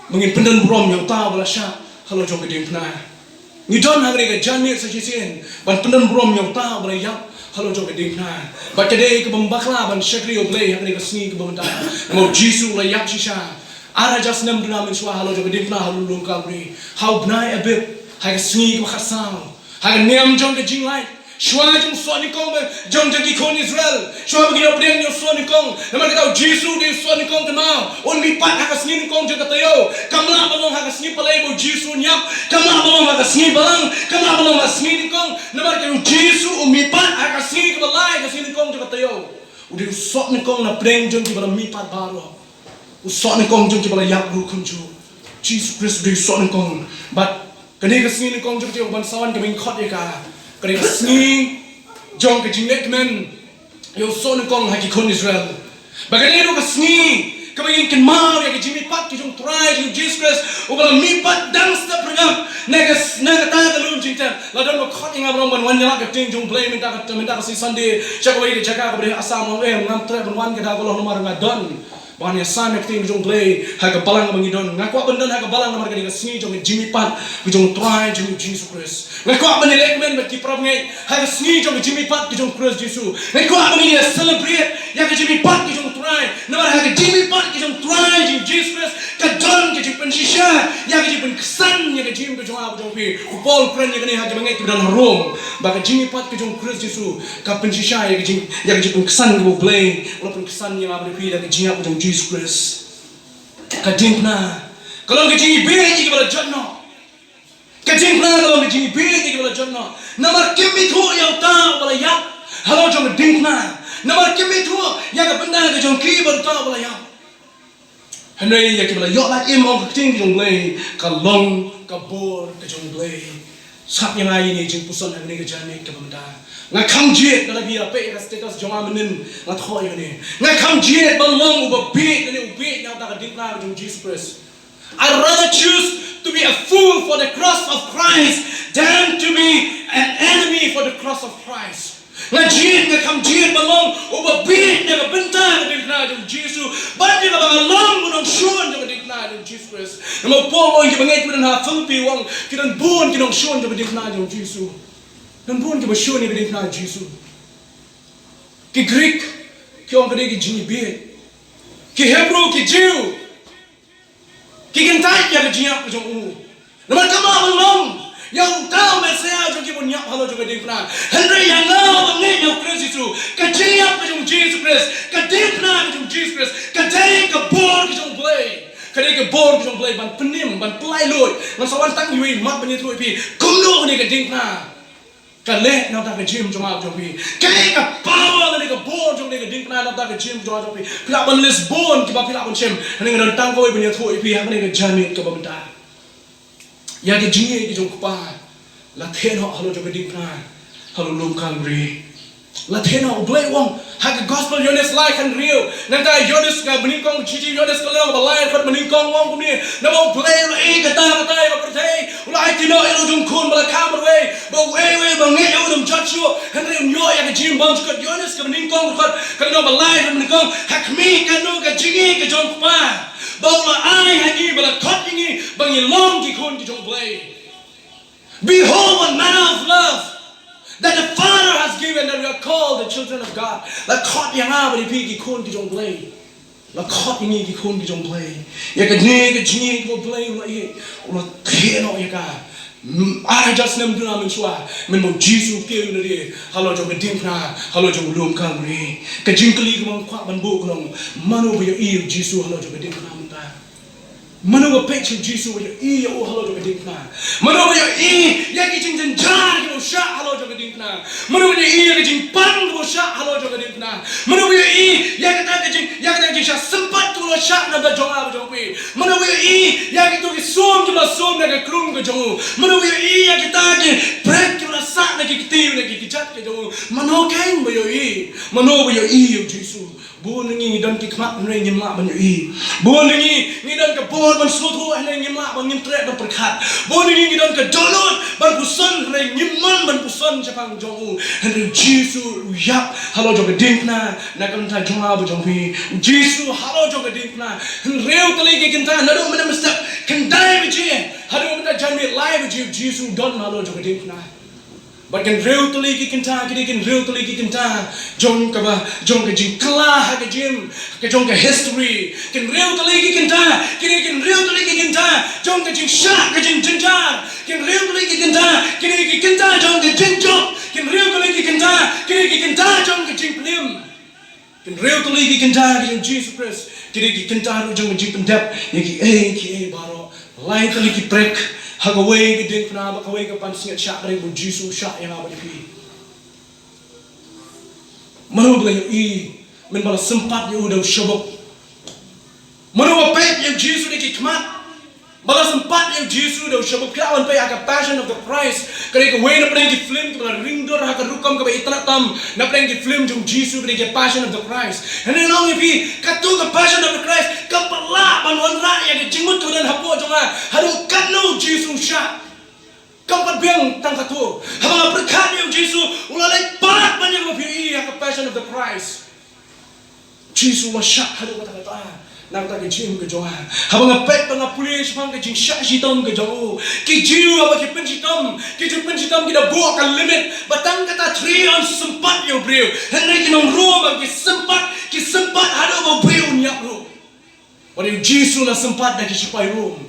ba ngin pyndon burom ïa uta uba la shah halor jong ka diengphna. Ngi don ha kane ka janmiet sa shisien ban pyndon burom ïa uta uba la ïap halor jong ka diengphna. Bad ka dei kaba bakla ban shakri ïa U Blei ha kane ka sngi kaba mynta. Namar u Jisu u la ïap shisha ar hajar snem duna mynshuwa halor jong ka diengphna halor lum Kalbari. Ha u bnai Abib, ha ka sngi kaba khatsaw, ha ka niam jong ka jinglait, shuwa jong u soh nyngkong ba, jong, jong ki khun Israel. Shuwa ba ki ïoh pdiang ïa u soh nyngkong. Namar kata u Jisu u dei u soh nyngkong, kynmaw. Un mihpat ha ka sngi nyngkong jong ka taïew. Kam lah ban long ha ka sngi palei ba u Jisu un ïap. Kam lah ban long ha ka sngi balang. Kam lah ban long ha ka sngi nyngkong. Namar kata u Jisu u mihpat ha ka sngi kaba lai, ka sngi nyngkong jong ka taïew. U dei u soh nyngkong na pdeng jong kiba la mihpat baroh. U soh nyngkong jong kiba la ïap ruh kumjuh. Jisu Khrist u dei u soh nyngkong. Bad kane ka sngi nyngkong jong ka taïew ban sa wan kaba ngin khot ïa ka, ka dei ka sngi jong ka jinglehkmen ïa u soh nyngkong ha ki khun Israel. Bad kane ruh ka sngi kaba ngin kynmaw ïa ka jingmihpat ka jong u Trai jong ngi u Jisu Khrist uba la mihpat dang step ryngap na ka, na kata ka lum jingtep. La don ba khot ïa nga ban wan ïalap ïa ka ktien jong U Blei mynta ka, mynta ka sngi Sunday sha kawei ka jaka kaba dei Assam, ong em, ngam treh ban wan ka daw ka long namar nga don ban ïasam ïa ka ktien jong U Blei ha ka balang kaba ngi don. Nga kwah ban don ha ka balang namar ka dei ka sngi jong ka jingmihpat ka jong u Trai jong ngi u Jisu Khrist. Nga kwah ban ïalehkmen bad ki para bangeit ha ka sngi jong ka jingmihpat ka jong u Khrist Jisu. Nga kwah ban ïa celebrate ïa ka jingmihpat ka jong u Trai. Namar ha ka jingmihpat ka jong u Trai jong ngi u Jisu Khrist ka don ka jingpynshisha ïa ka jingpynksan ïa ka jingim ka jong nga bad jong phi. U Paul u kren ïa kane ha ki bangeit kiba don ha Rom, ba ka jingmihpat ka jong u Khrist Jisu ka pynshisha ïa ka jing, ïa ka jingpynksan kaba U Blei u la pynksan ïa nga bad ïa phi da ka jingïap ka jong u Jisu Khrist. Ka diengphna ka long ka jingïabit ïa kiba la jot noh. Ka diengphna ka long ka jingïabit ïa kiba la jot noh. Namar kim ithuh ïa uta uba la ïap halor jong ka diengphna. Namar kim ithuh ïa ka bynta ka jong ki bad uta uba la ïap. Hynrei ïa kiba la ïoh lad im, ong ka ktien ka jong U Blei, ka long ka bor ka jong U Blei. Sngap ïa nga ïa kane ka jingpuson ha kane ka janmiet kaba mynta. Nga kham jied, lada phi ïa peit ïa ka status jong nga mynnin, nga thoh ïa kane. Nga kham jied ban long uba bieit lane u bieit na ka bynta ka diengphna ka jong u Jisu Khrist. I rather choose to be a fool for the cross of Christ than to be an enemy for the cross of Christ. Nga jied, nga kham jied ban long uba bieit na ka bynta ka diengphna jong u Jisu ban ïa kaba nga long u nongshun jong ka diengphna jong u Jisu Khrist. Namar u Paul u ong ïa ki bangeit kiba don ha Philippi, u ong ki don bun ki nongshun jong ka diengphna jong u Jisu. Don bun kiba shun ïa ka diengphna jong u Jisu. Ki Greek ki ong ka dei ka jingïabit. Ki Hebru, ki Jiw ki kyntait ïa ka jingïap ka jong u. Namar kam lah ban long ïa uta u Messaïah jong ki ban ïap halor jong ka diengphna. Hynrei ïa nga uba ngeit ïa u Khrist Jisu, ka jingïap ka jong u Jisu Khrist, ka diengphna ka jong u Jisu Khrist, ka dei ka bor ka jong u Blei. Ka dei ka bor ka jong u Blei ban pynim, ban pynlait luid. Ngan sa wan tang iwei i mat ban ïathuh ïa phi kumno kane ka diengphna Ka leh na ka bynta ka jingim jong nga jong phi. Ka leh ka power lane ka bor jong kane ka diengphna na ka bynta ka jingim jong nga jong phi. Phi lah ban list bun kiba phi lah ban shim. Hangne nga don tang kawei ban ïathuh ïa phi ha kane ka janmiet kaba mynta. Ïa ka jingim ka jong u Kpa. La theh noh halor jong ka diengphna. Halor lum Kalbari. La theh noh, U Blei u ong ha ka gospel Ïoannis lai khathynriew. Nangta Ïoannis ka banyngkong, shithi Ïoannis ka lynnong ba lai, dkhot banyngkong u ong kumne: Namar U Blei u la ïeit katta katta ïa ka pyrthei, u la aiti noh ïa u jong u Khun ba la kha marwei, ba uwei uwei ba ngeit ïa u un ym jot shuh, hynrei un ïoh ïa ka jingim bymjukut. Ïoannis ka banyngkong, dkhot ka lynnong ba lai, dkhot banyngkong: Ha khmih, kano ka jingim ka jong u Kpa ba u la ai ha ngi, ba la khot ïa ngi ba ngi long ki khun ki jong U Blei. Behold, what manner of love that the Father has given, that we are called the children of God. La khot ïa nga bad ïa phi ki khun ki jong U Blei. La khot ïa ngi ki khun ki jong U Blei. Ïa kane ka jingim kaba U Blei u la ïeit, u la theh noh ïa ka. Mm, ar hajar snem duna mynshuwa, mynba u Jisu u kiew na ri, halor jong ka diengphna, halor jong u lum Kalbari. Ka jingkylli kaba nga kwah ban buh ka long, mano ba ïohi ïa u Jisu halor jong ka diengphna mynta? Mano ba peit ïa u Jisu ba ïohi ïa u halor jong ka diengphna? Mano ba ïohi ïa ki jingjynjar kiba u shah halor jong ka diengphna? Mano ba ïohi ïa ka jingpang kaba u shah halor jong ka diengphna? Mano ba ïohi ïa kata ka jing, ïa kata ka jingshah sympat kaba u la shah na ka bynta jong nga bad jong phi? Mano ba ïohi ïa kito ki sum kiba la sum na ka krung ka jong u? Mano ba ïohi ïa kita ki prek kiba la sah na ki kti, na ki kjat ka jong u? Mano kein ba ïohi? Mano ba ïohi ïa u Jisu? Bun na ngi ngi don ki khmat hynrei ngim lah ban ïohi. Bun na ngi ngi don ka bor ban sngewthuh hynrei ngim lah ban, ngim treh ban pyrkhat. Bun na ngi ngi don ka dohnud ban puson hynrei ngim mon ban puson shaphang jong u. Hynrei u Jisu u ïap halor jong ka diengphna na ka bynta jong nga bad jong phi. U Jisu halor jong ka diengphna. Hynriew tylli ki kynta, naduh mynta mynstep khyndai baje haduh mynta janmiet lai baje, u Jisu u don halor jong ka diengphna. Bad ki hynriew tylli ki kynta, ki dei ki hynriew tylli ki kynta jong kaba, jong ka jingkylla ha ka jingim ka jong ka history. Ki hynriew tylli ki kynta, ki dei ki hynriew tylli ki kynta jong ka jingshah ka jingjynjar. Ki hynriew tylli ki kynta, ki dei ki kynta jong ka jingjop. Ki hynriew tylli ki kynta, ki dei ki kynta jong ka jingpynim. Ki hynriew tylli ki kynta ki jong u Jisu Khrist ki dei ki kynta ruh jong ka jingpyndep ïa kiei kiei baroh. Lai tylli ki prek ha kawei ka diengphna bad kawei ka pansngiat shah, ka dei ba u Jisu u shah ïa nga bad ïa phi. Mano ba la ïohi mynba la sympat ïa u da u shabuk? Mano ba peit ïa u Jisu da ki khmat ba la sympat ïa u Jisu da u shabuk? Phi lah ban peit ha ka Passion of the Christ, ka dei kawei na pdeng ki film kiba la ring dur ha ka rukom kaba itynnad tam. Na pdeng ki film jong u Jisu ka dei ka Passion of the Christ. Hynrei nga ong ïa phi, kato ka Passion of the Christ kam pat lah ban wanrah ïa ka jingmut kaba don hapoh jong nga haduh katno u Jisu u shah. Kam pat biang tang kato. Haba nga pyrkhat ïa u Jisu, u la leit pat ban ïa kaba phi ïohi ha ka Passion of the Christ. Jisu u la shah haduh katta katta na kata ka jingim ka jong nga. Haba nga peit, ba nga pule shaphang ka jingshah shitom ka jong u, ki Jiw haba ki pynshitom, ki jingpynshitom ki da buh ka limit ba tang kata three ounce sympat ïa u briew. Hynrei ki nong Rom ba ki sympat, ki sympat haduh ba u briew un ïap ruh. Wat ïa u Jisu u la sympat da ki shipai Rom.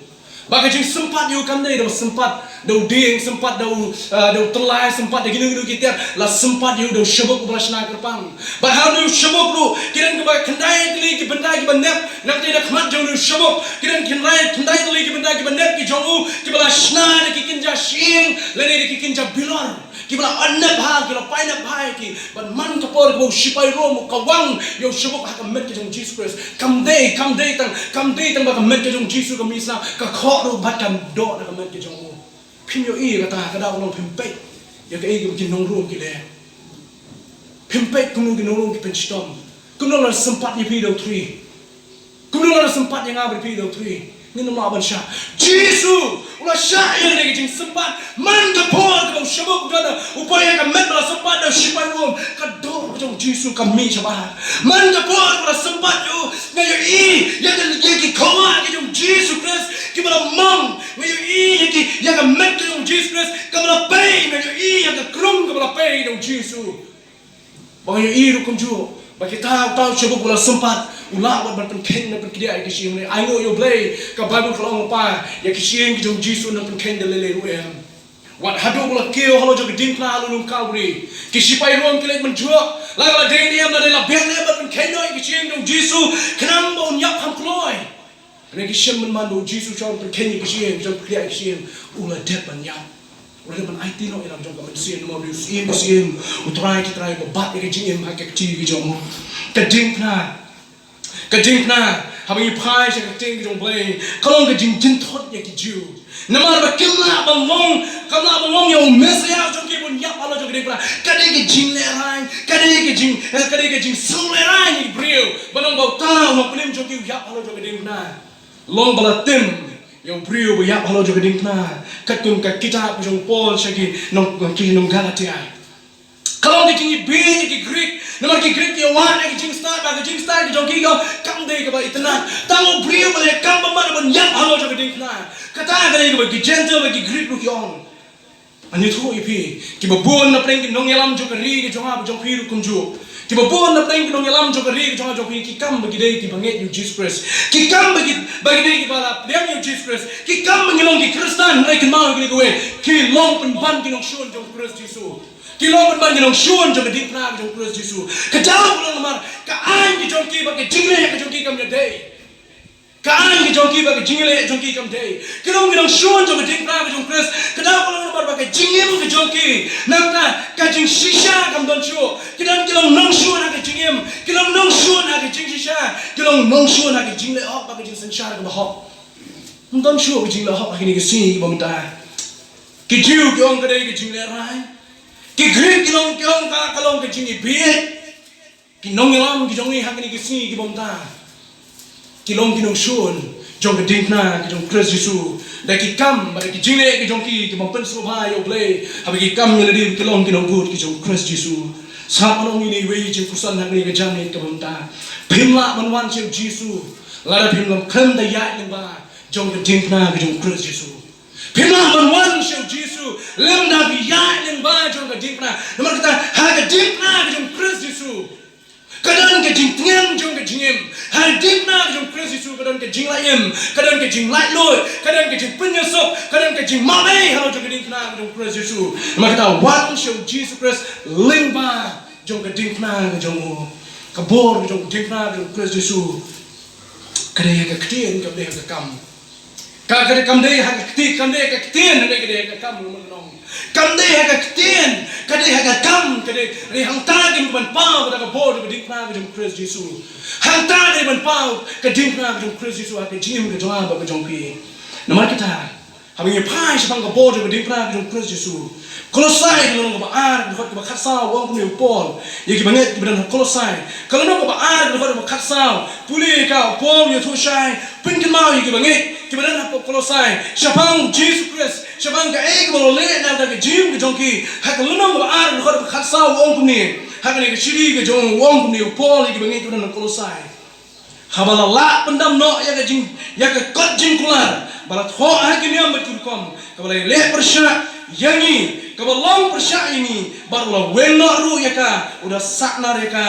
Ba ka jingsympat ïa u kam dei da u sympat da u dieng, sympat da u, ah, da u tyllai, sympat da kino kino ki tiar. La sympat ïa u da u shabuk uba la shna kyrpang. Bad ha une u shabuk ruh ki don kiba khyndai tylli ki bynta kiba nep. Na ka bynta, na khmat jong une u shabuk ki don khyndai, khyndai tylli ki bynta kiba nep ki jong u, kiba la shna da ki kynja shyieng lane da ki kynja bilor. Kiba la nep bha, ki la painep bha ïa ki. Bad man ka por kaba u shipai Rom u kawang ïa u shabuk ha ka met ka jong u Jisu Khrist, kam dei, kam dei tang, kam dei tang ba ka met ka jong u Jisu ka mih sla, ka khoh ruh bad ka doh na ka met ka jong u. Phim ïohi ïa kata, ka daw ka long phim peit ïa kaei kaba ki nong Rom ki leh. Phim peit kumno ki nong Rom ki pynshitom. Kumno la sympat ïa phi da u three. Kumno la sympat ïa nga bad phi da u three. Ngin ym lah ban shah. Jisu u la shah ïa kane ka jingsympat. Man ka por kaba u shabuk u don, u poi ha ka met ba la sympat da u shipai Rom, ka doh ka jong u Jisu ka mih shabar. Man ka por kaba la sympat ïa u, nga ïohi ïa ka, ïa ki khawah ki jong u Jisu Khrist kiba la mong. Nga ïohi ïa ki, ïa ka met ka jong u Jisu Khrist kaba la pei. Nga ïohi ïa ka krung kaba la pei ka jong u Jisu. Ba nga ïohi ruh kumjuh ba kita, uta u shabuk u la sympat, u lah wat ban pynkheiñ, ban pynkhiah ïa ki shyieng. Ai nguh ïa U Blei, ka Baibl ka la ong ba ïa ki shyieng ki jong u Jisu un nang pynkheiñ da lei lei ruh em. Wat haduh ba u la kiew halor jong ka diengphna halor lum Kalbari, ki shipai Rom ki leit mynjur. La ka la dei ne em, la dei la biang ne em ban pynkheiñ noh ïa ki shyieng jong u Jisu khnang ba un ïap kham kloi. Hynrei ki shem mynman ba u Jisu u shong pynkheiñ ïa ki shyieng, u shong pynkhiah ïa ki shyieng, u la dep ban ïap. U la dep ban aiti noh ïa la ka jong ka mynsiem, namar u dei u syiem ki syiem, u Trai ki trai, uba bat ïa ka jingim ha ka kti ka jong u. Ka diengphna, ka diengphna, haba ngi phai sha ka ktien ka jong U Blei, ka long ka jingjynthut ïa ki Jiw. Namar ba kim lah ban long, kam lah ban long ïa u Messaïah jong ki ban ïap halor jong ka diengphna. Ka dei ka jinglehrain, ka dei ka jing, eh, ka dei ka jingsngewlehrain ïa ki briew ban ong ba uta u nongpynim jong ki u ïap halor jong ka diengphna. Long ba la tim ïa u briew ba ïap halor jong ka diengphna, katkum ka kitab ka jong u Paul sha ki nong, ki nong Galatia. Ka long ka jingïabih ïa ki Greek, namar ki Greek ki ïa wad ïa ka jingstad, ba ka jingstad ka jong ki kam dei kaba itynnad. Tang u briew ba la ïakam bymman ban ïap halor jong ka diengphna. Kata ka dei kaba ki Gentile bad ki Greek ruh ki ong. Ngan ïathuh ïa phi, kiba bun na pdeng ki nongïalam jong ka ri ka jong nga bad jong phi ruh kumjuh. Kiba bun na pdeng ki nongïalam jong ka ri ka jong nga jong phi, ki kam ba ki dei kiba ngeit ïa u Jisu Khrist. Ki kam ba ki, ba ki dei kiba la pdiang ïa u Jisu Khrist. Ki kam ba ngi long ki Khristan, hynrei kynmaw ïa kane kawei, ki long pynban ki nongshun jong u Khrist Jisu. Ki long pynban ki nongshun jong ka diengphna ka jong u Khrist Jisu. Ka daw ka long namar ka aiñ ka jong ki bad ka jingleh ka jong ki kam ïadei. Ka aiñ ka jong ki bad ka jingleh jong ki kam dei. Ki long ki nongshun jong ka diengphna ka jong u Khrist. Ka daw ka long namar ba ka jingim ka jong ki, nangta ka jingshisha kam don shuh. Ki don, ki long nongshun ha ka jingim, ki long nongshun ha ka jingshisha, ki long nongshun ha ka jingleh hok bad ka jingsynshar kaba hok. Ym don shuh ka jingleh hok ha kine ki sngi kiba mynta. Ki Jiw ki ong ka dei ka jinglehrain. Ki Greek ki long, ki ong ka, ka long ka jingïabih. Ki nongïalam ki jong ngi ha kine ki sngi kiba mynta, ki long ki nongshun jong ka diengphna ka jong u Khrist Jisu. Da ki kam bad da ki jingleh ki jong ki, ki bym pynsngewbha ïa U Blei, haba ki kam ïa lade ki long ki nongbud ki jong u Khrist Jisu. Sngap, ngan ong ïa iwei i jingpuson ha kane ka janmiet kaba mynta. Phim lah ban wan sha u Jisu lada phim lam khlem da ïaid lyngba jong ka diengphna ka jong u Khrist Jisu. Phim lah ban wan sha u Jisu lymda phi ïaid lyngba jong ka diengphna. Namar kata, ha ka diengphna ka jong u Khrist Jisu ka don ka jingtngen jong ka jingim. Ha ka diengphna ka jong u Khrist Jisu ka don ka jinglait im, ka don ka jinglaitluid, ka don ka jingpynïasuk, ka don ka jingmabei halor jong ka diengphna ka jong u Khrist Jisu. Namar kata, wan sha u Jisu Khrist lyngba jong ka diengphna ka jong u. Ka bor ka jong ka diengphna ka jong u Khrist Jisu ka dei ha ka ktien, kam dei ha ka kam. Ka, ka dei, kam dei ha ka kti, kam dei ha ka ktien, hynrei ka dei ha ka kam, ngan ong. Kam dei ha ka ktien, ka dei ha ka kam, ka dei, ka dei hangta ka dei ban paw kata ka bor ka diengphna ka jong u Khrist Jisu. Hangta ka dei ban paw ka diengphna ka jong u Khrist Jisu ha ka jingim ka jong nga bad ka jong phi. Namar kata, haba ngi phai shaphang ka bor ka diengphna ka jong u Khrist Jisu, Kolosai ka lynnong kaba ar, ka dkhot kaba khatsaw, u ong kumne u Paul ïa kiba ngeit kiba don ha Kolosai. Ka lynnong kaba ar, ka dkhot kaba khatsaw, pule ïa ka, u Paul u ïathuh shai, pynkynmaw ïa kiba ngeit kiba don ha Kolosai shaphang u Jisu Khrist, shaphang kaei kaba la leh na ka jingim ka jong ki. Ha ka lynnong kaba ar, ka dkhot kaba khatsaw, u ong kumne, ha kane ka shithi ka jong u, u ong kumne u Paul ïa kiba ngeit kiba don ha Kolosai. Haba la lah pyndam noh ïa ka jing, ïa ka kot jingkular ba la thoh ha ki niam bad ki rukom, kaba la leh pyrshah ïa ngi, kaba long pyrshah ïa ngi, bad u la weng noh ruh ïa ka, u da sahnar ïa ka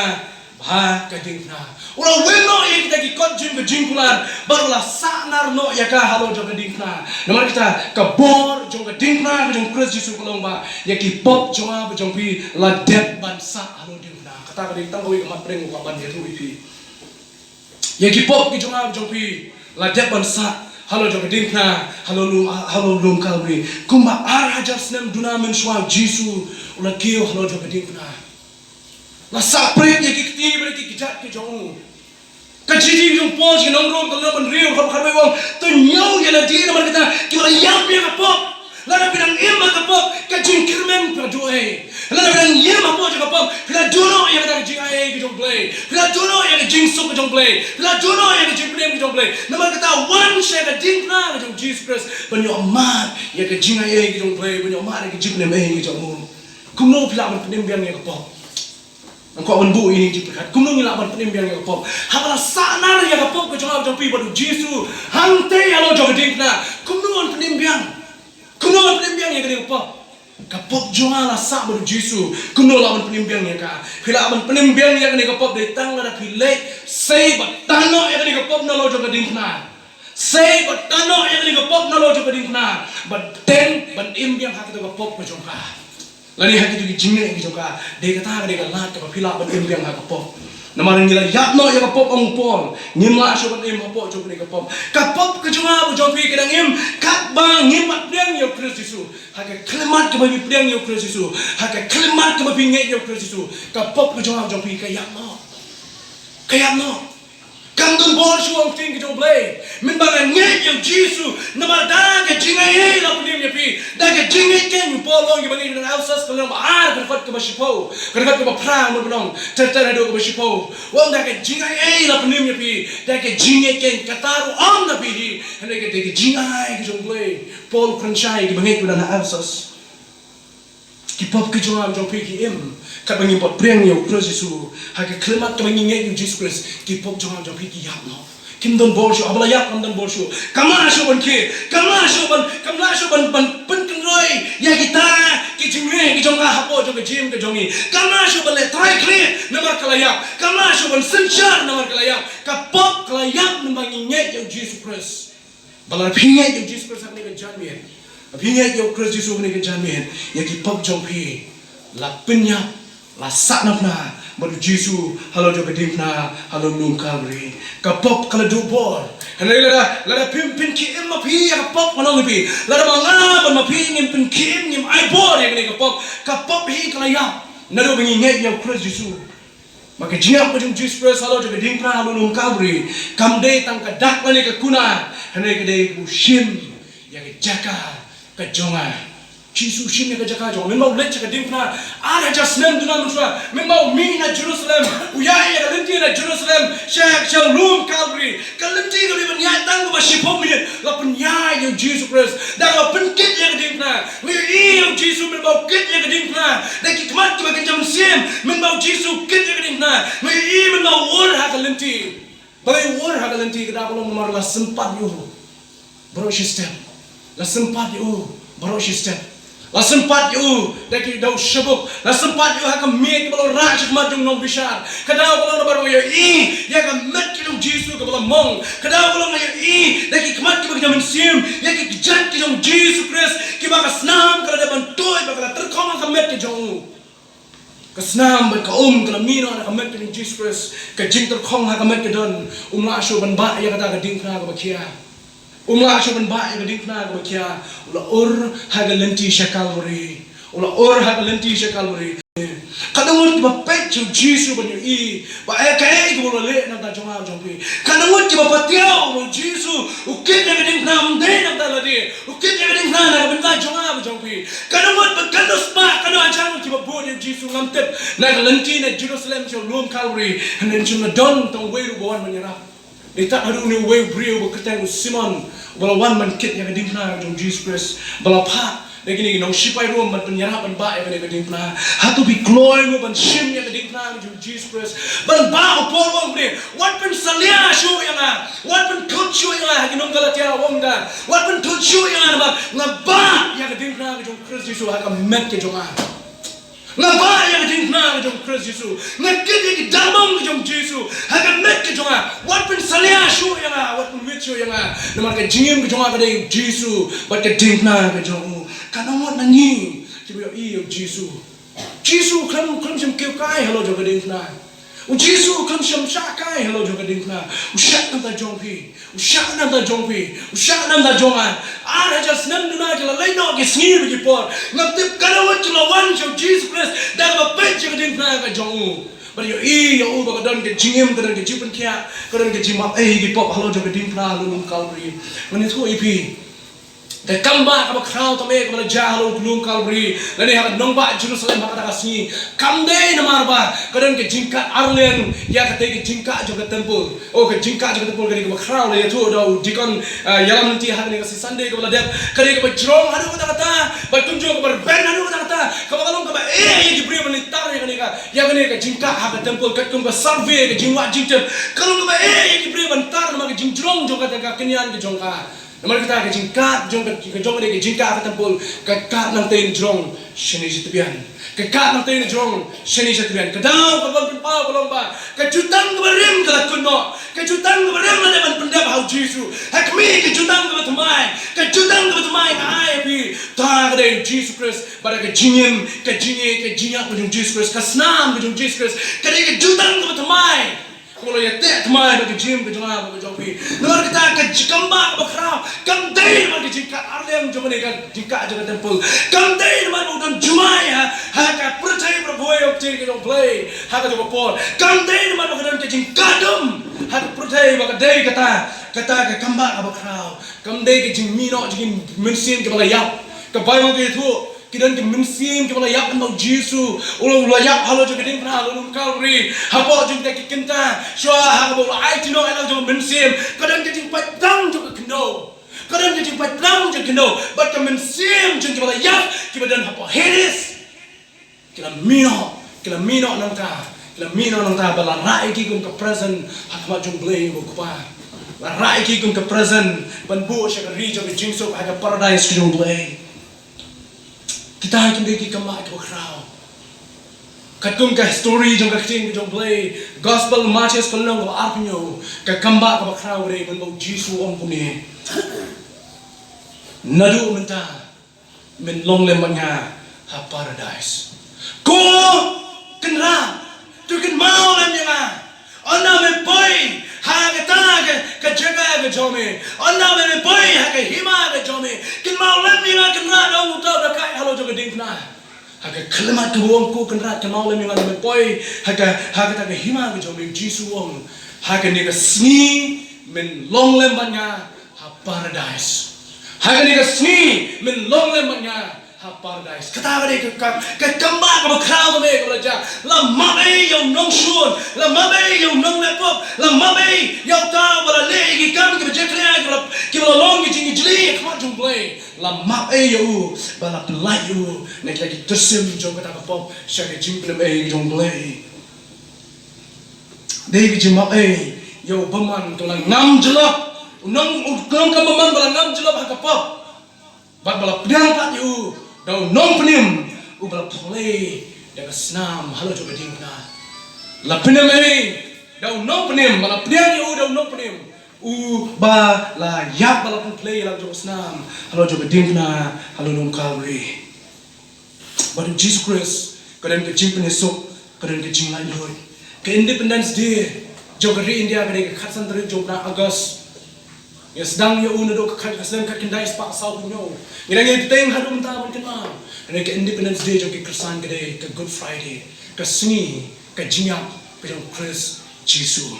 ha ka diengphna. U la weng noh ïa kita ki kot jing ka jingkular, bad u la sahnar noh ïa ka halor jong ka diengphna. Namar kata, ka bor jong ka diengphna ka jong u Khrist Jisu ka long ba ïa ki pop jong nga bad jong phi la dep ban sah halor diengphna. Kata ka dei tang kawei ka mat pdeng kaba ngan ïathuh ïa phi. Ïa ki pop ki jong nga jong phi la dep ban sah halor jong ka diengphna, halor lum, halor lum Kalbari. Kumba ar hajar snem duna mynshuwa u Jisu u la kiew halor jong ka diengphna. La sah pret ïa ki kti bad ki kjat ki jong u. Ka shithi jong u Paul sha ki nong Rom ka lynnong ba hynriew, dkhot khatwei, u ong, to ñiew ïa lade namar kata, kiba la ïap ïa ka pop. Lada phi dang im ha ka pop, ka jingkyrmen phi la duh ei? Lada phi dang im hapoh jong ka pop, phi la duh noh ïa kata ka jingaiei ka jong U Blei, phi la duh noh ïa ka jingsuk ka jong U Blei, phi la duh noh ïa ka jingpynim ka jong U Blei. Namar kata, wan sha ka diengphna ka jong u Jisu Khrist ban ïoh mad ïa ka jingaiei ka jong U Blei, ban ïoh mad ïa ka jingpynim ei ka jong u. Kumno phi lah ban pynim biang ïa ka pop? Nga kwah ban buh ïa ine i jingpyrkhat, kumno ngi lah ban pynim biang ïa ka pop? Haba la sahnar ïa ka pop ka jong nga jong phi bad u Jisu hangtei halor jong ka diengphna, kumno ngan pynim biang? Kumno ngan pynim biang ïa kane ka pop? Ka pop jong nga la sah bad u Jisu. Kumno lah ban pynim biang ïa ka? Phi lah ban pynim biang ïa kane ka pop dei tang lada phi leit sei bad tan noh ïa kane ka pop nalor jong ka diengphna. Sei bad tan noh ïa kane ka pop nalor jong ka diengphna, bad teng ban im biang ha kata ka pop ka jong ka. Lane ha kito ki jingleh ki jong ka. Dei kata ka dei ka lad kaba phi lah ban im biang ha ka pop. Namar ngi la ïap noh ïa ka pop, ong u Paul. Ngim lah shuh ban im hapoh jong kane ka pop. Ka pop ka jong nga bad jong phi ka dang im katba ngim pat pdiang ïa u Khrist Jisu. Ha ka khyllipmat kaba phi pdiang ïa u Khrist Jisu, ha ka khyllipmat kaba phi ngeit ïa u Khrist Jisu, ka pop ka jong nga bad jong phi ka ïap noh. Ka ïap noh. Kam don bor shuh ha ka ktien ka jong U Blei. Mynba nga ngeit ïa u Jisu, namar da ka jingaiei la pynim ïa phi. Da ka jingngeit keiñ, u Paul u ong ïa kaba ngeit, na Ephesus ka lynnong ba ar, ka dkhot kaba shiphew, ka dkhot kaba phra, mut ban ong ter ter haduh kaba shiphew. U ong da ka jingaiei la pynim ïa phi, da ka jingngeit keiñ, kata ruh ong na phi hi. Hynrei ka dei ka jingai ka jong U Blei. Paul u kren shai ïa kiba ngeit, kiba don ha Ephesus. Ki pop ki jong nga jong phi ki im katba ngim pat pdiang ïa u Khrist Jisu. Ha ka khyllipmat kaba ngi ngeit ïa u Jisu Khrist, ki pop jong nga jong phi ki ïap noh. Kim don bor shuh, haba la ïap kam don bor shuh. Kam lah shuh ban khie, kam lah shuh ban, kam lah shuh ban, ban pynkynroi ïa kita ki jingeh ki jong nga hapoh jong ka jingim ka jong ngi. Kam lah shuh ban leh trai khlieh namar ka la ïap. Kam lah shuh ban synshar namar ka la ïap. Ka pop ka la ïap namar ngi ngeit ïa u Jisu Khrist. Ba lada phi ngeit ïa u Jisu Khrist ha kane ka janmiet, phi ngeit ïa u Khrist Jisu ha kane ka janmiet, ïa ki pop jong phi la pynïap, la sahnarphna bad u Jisu halor jong ka diengphna, halor lum Kalbari. Ka pop ka la duh bor. Hynrei lada, lada phim pynkhie im ma phi ïa ka pop, ngan ong ïa phi, lada ma nga bad ma phi ngim pynkhie im, ngim ai bor ïa kane ka pop, ka pop hi ka la ïap naduh ba ngi ngeit ïa u Khrist Jisu. Ba ka jingïap ka jong u Jisu Khrist halor jong ka diengphna halor lum Kalbari kam dei tang ka dak lane ka kuna, hynrei ka dei u shim ïa ka jaka ka jong nga. Jisu u shim ïa ka jaka jong nga. Mynba u leit sha ka diengphna ar hajar snem duna mynshuwa, mynba u mih na Jerusalem, u ïaid ïa ka lynti na Jerusalem sha, sha lum Kalbari. Ka lynti ka dei ban ïaid tang kaba shiphew minit, la pynïaid ïa u Jisu Khrist da kaba pynkit ïa ka diengphna. Nga ïohi ïa u Jisu mynba u kit ïa ka diengphna da ki khmat kiba kynja mynsiem. Mynba u Jisu u kit ïa ka diengphna, nga ïohi mynba u ur ha ka lynti. Balei u ur ha ka lynti? Ka daw ka long namar la sympat ïa u baroh shi step. La sympat ïa u baroh shi step. La sympat ïa u da ki daw shabuk. La sympat ïa u ha ka miej kaba la rah shakhmat jong u nongbishar. Ka daw ka long namar nga ïohi ïa ka met ka jong u Jisu kaba la mong. Ka daw ka long nga ïohi da ki khmat kiba kynja mynsiem ïa ki kjat ki jong u Jisu Khrist, kiba ka snam ka la dep ban tuid bad ka la tyrkhong ha ka met ka jong u. Ka snam bad ka um ka la mih noh na ka met ka jong u Jisu Khrist. Ka jingtyrkhong ha ka met ka don. Um lah shuh ban bah ïa kata ka diengphna kaba khia. Um lah shuh ban bah ïa ka diengphna kaba khia. U la ur ha ka lynti sha Kalbari. U la ur ha ka lynti sha Kalbari. Katno ngut kiba peit sha u Jisu ban ïohi ba eh kaei kaba u la leh na ka bynta jong nga jong phi. Katno ngut kiba patiaw ba u Jisu u kit ïa ka diengphna ym dei na ka bynta lade. U kit ïa ka diengphna na ka bynta jong nga bad jong phi. Katno ngut, ba katno spah, katno hajar ngut kiba bud ïa u Jisu, ngam tip, na ka lynti na Jerusalem sha lum Kalbari. Hynrei ym shym la don tang uwei ruh ba wan ban ïarap. Dei tang haduh une uwei u briew ba kyrteng u Simon, uba la wan ban kit ïa ka diengphna jong u Jisu Khrist, ba la phah da kine ki nongsipai Rom ban pynïarap ban bah ïa kane ka diengphna. Hato phi kloi mo ban shim ïa ka diengphna jong u Jisu Khrist? Ban bah, u Paul u ong kumne, wat pynsalia shuh ïa nga. Wat pynthut shuh ïa nga. Ha ki nong Galatia u ong kumta, wat pynthut shuh ïa nga namar nga bah ïa ka diengphna ka jong u Khrist Jisu ha ka met ka jong nga. Nga bah ïa ka diengphna ka jong u Khrist Jisu. Nga kit ïa ki dangdong ka jong u Jisu ha ka met ka jong nga. Wat pynsalia shuh ïa nga, wat pynwit shuh ïa nga, namar ka jingim ka jong nga ka dei u Jisu bad ka diengphna ka jong u. Katno ngut na ngi kiba ïohi ïa u Jisu? Jisu u khlem, u khlem shym kiew kai halor jong ka diengphna. U Jisu u khlem shym shah kai halor jong ka diengphna. U shah na ka bynta jong phi. U shah na ka bynta jong phi. U shah na ka bynta jong nga. Ar hajar snem duna ki la leit noh ki sngi bad ki por. Ngam tip katno ngut ki la wan sha u Jisu Khrist da kaba peit sha ka diengphna ka jong u. Bad ïohi ïa u ba ka don ka jingim, ka don ka jingpynkhiah, ka don ka jingmap ei ki pop halor jong ka diengphna halor lum Kalbari. Ngan ïathuh ïa phi. Ka kam bah kaba khraw tam eh kaba la jia halor u lum Kalbari, lane ha ka nongbah Jerusalem ha kata ka sngi, kam dei namar ba ka don ka jingkat arliang ïa katei ka jingkah jong ka temple. Oh, ka jingkah jong ka temple ka dei kaba khraw, la ïathuh da u deacon, ah, ïalam lynti ha kane ka sngi Sunday kaba la dep. Ka dei kaba jrong haduh katta katta, bad kumjuh kaba rben haduh katta katta, kaba ka long kaba eh ïa ki briew ban ïatar ïa kane ka, ïa kane ka jingkah ha ka temple, katkum ka survey, ka jingwad jingtip. Ka long kaba eh ïa ki briew ban tar namar ka jingjrong jong kata ka kynïan ka jong ka. Namar kata ka jingkat jong ka, ka jong ka dei ka jingkat ka templ, ka kat nangtei na jrong shane sha tbian. Ka kat nangtei na jrong shane sha tbian. Ka daw kaban pynpaw ka long ba ka jutang kaba rim ka la kut noh. Ka jutang kaba rim la dep ban pyndep ha u Jisu. Ha khmih, ka jutang kaba thymmai, ka jutang kaba thymmai nga ai ha phi, ta ka dei u Jisu Khrist. Bad ka jingim, ka jingïeit, ka jingïap ka jong u Jisu Khrist, ka snam ka jong u Jisu Khrist, ka dei ka jutang kaba thymmai. Kaba la ïateh thymmai bad ka jingim ka jong nga bad ka jong phi. Namar kata ka jingkambah kaba khraw kam dei namar ka jingkat arliang jong kane ka jingkat jong ka templ. Kam dei namar ba u don jumai ha, ha ka pyrthei baroh kawei, ong ka ktien ka jong U Blei ha kato ka por. Kam dei namar ba ka don ka jingkah dum ha ka pyrthei ba ka dei kata, kata ka kambah kaba khraw. Kam dei ka jingmih noh jong ki mynsiem kiba la ïap. Ka Baibl ka ïathuh, ki don ki mynsiem kiba la ïap na u Jisu. U la, u la ïap halor jong ka diengphna, halor nong Kalbari. Hapoh jong kita ki kynta, shuwa ha kaba u la aiti noh ïa la jong ka mynsiem, ka don ka jingpait pyrthang jong ka khyndew. Ka don ka jingpait pyrthang jong ka khyndew. Bad ka mynsiem jong kiba la ïap, kiba don hapoh Hades, ki la mih noh, ki la mih noh nangta, ki la mih noh nangta, ba la rah ïa ki kum ka present ha khmat jong U Blei U Kpa. La rah ïa ki kum ka present ban buh sha ka ri jong ka jingsuk, ha ka paradise ka jong U Blei. Kita ki dei ki kambah kiba khraw. Katkum ka story jong ka ktien ka jong U Blei, Gospel Mathaios ka lynnong kaba arphew hynñiew, ka kambah kaba khraw ka dei ban ba u Jisu u ong kumne: Naduh mynta men long lem bad nga ha paradise. Ko Kynrad, to kynmaw lem ïa nga. Ynda me poi ha kata ka, ka jaka ka jong me, ynda me, me poi ha ka hima ka jong me, kynmaw lem ïa nga Kynrad, ong uta u dakaid halor jong ka diengphna. Ha ka khyllipmat kaba u ong ko Kynrad, kynmaw lem ïa nga ynda me poi ha ka, ha kata ka hima ka jong me, u Jisu u ong, ha kane ka sngi men long lem bad nga ha paradise. Ha kane ka sngi men long lem bad nga ha paradise. Kata ka dei ka, ka, ka kambah kaba khraw kaba me kaba la jia. La map ei ïa u nongshun, la map ei ïa u nongleh pop, la map ei ïa uta uba la leh ïa ki kam kiba jakhlia, kiba la, kiba la long ki jingijli ha khmat jong U Blei. La map ei ïa u, ba la pyllait ïa u na kita ki tyrsim jong kata ka pop sha ka jingpynim ei jong U Blei. Dei ka jingmap ei ïa u bymman kaba la ngam jyllop, u nong, u nongkam bymman ba la ngam jyllop ha ka pop. Bad ba la pdiang pat ïa u da u nongpynim uba la pynleit da ka snam halor jong ka diengphna. La pynim ei da u nongpynim, ba la pdiang ïa u da u nongpynim uba la ïap, ba la pynleit ïa la jong ka snam halor jong ka diengphna, halor nong Kalbari. Bad u Jisu Khrist ka don ka jingpynïasuk, ka don ka jinglaitluid. Ka Independence Day jong ka ri India ka dei ka khatsan tarik jong u bnai August. Ngi sdang ïa u naduh ka khat, ka snem khatkhyndai spah sawphew hynñiew. Ngi dang ïa bteng haduh mynta ban kynmaw. Hynrei ka Independence Day jong ki Khristan ka dei ka Good Friday, ka sngi ka jingïap ka jong u Khrist Jisu.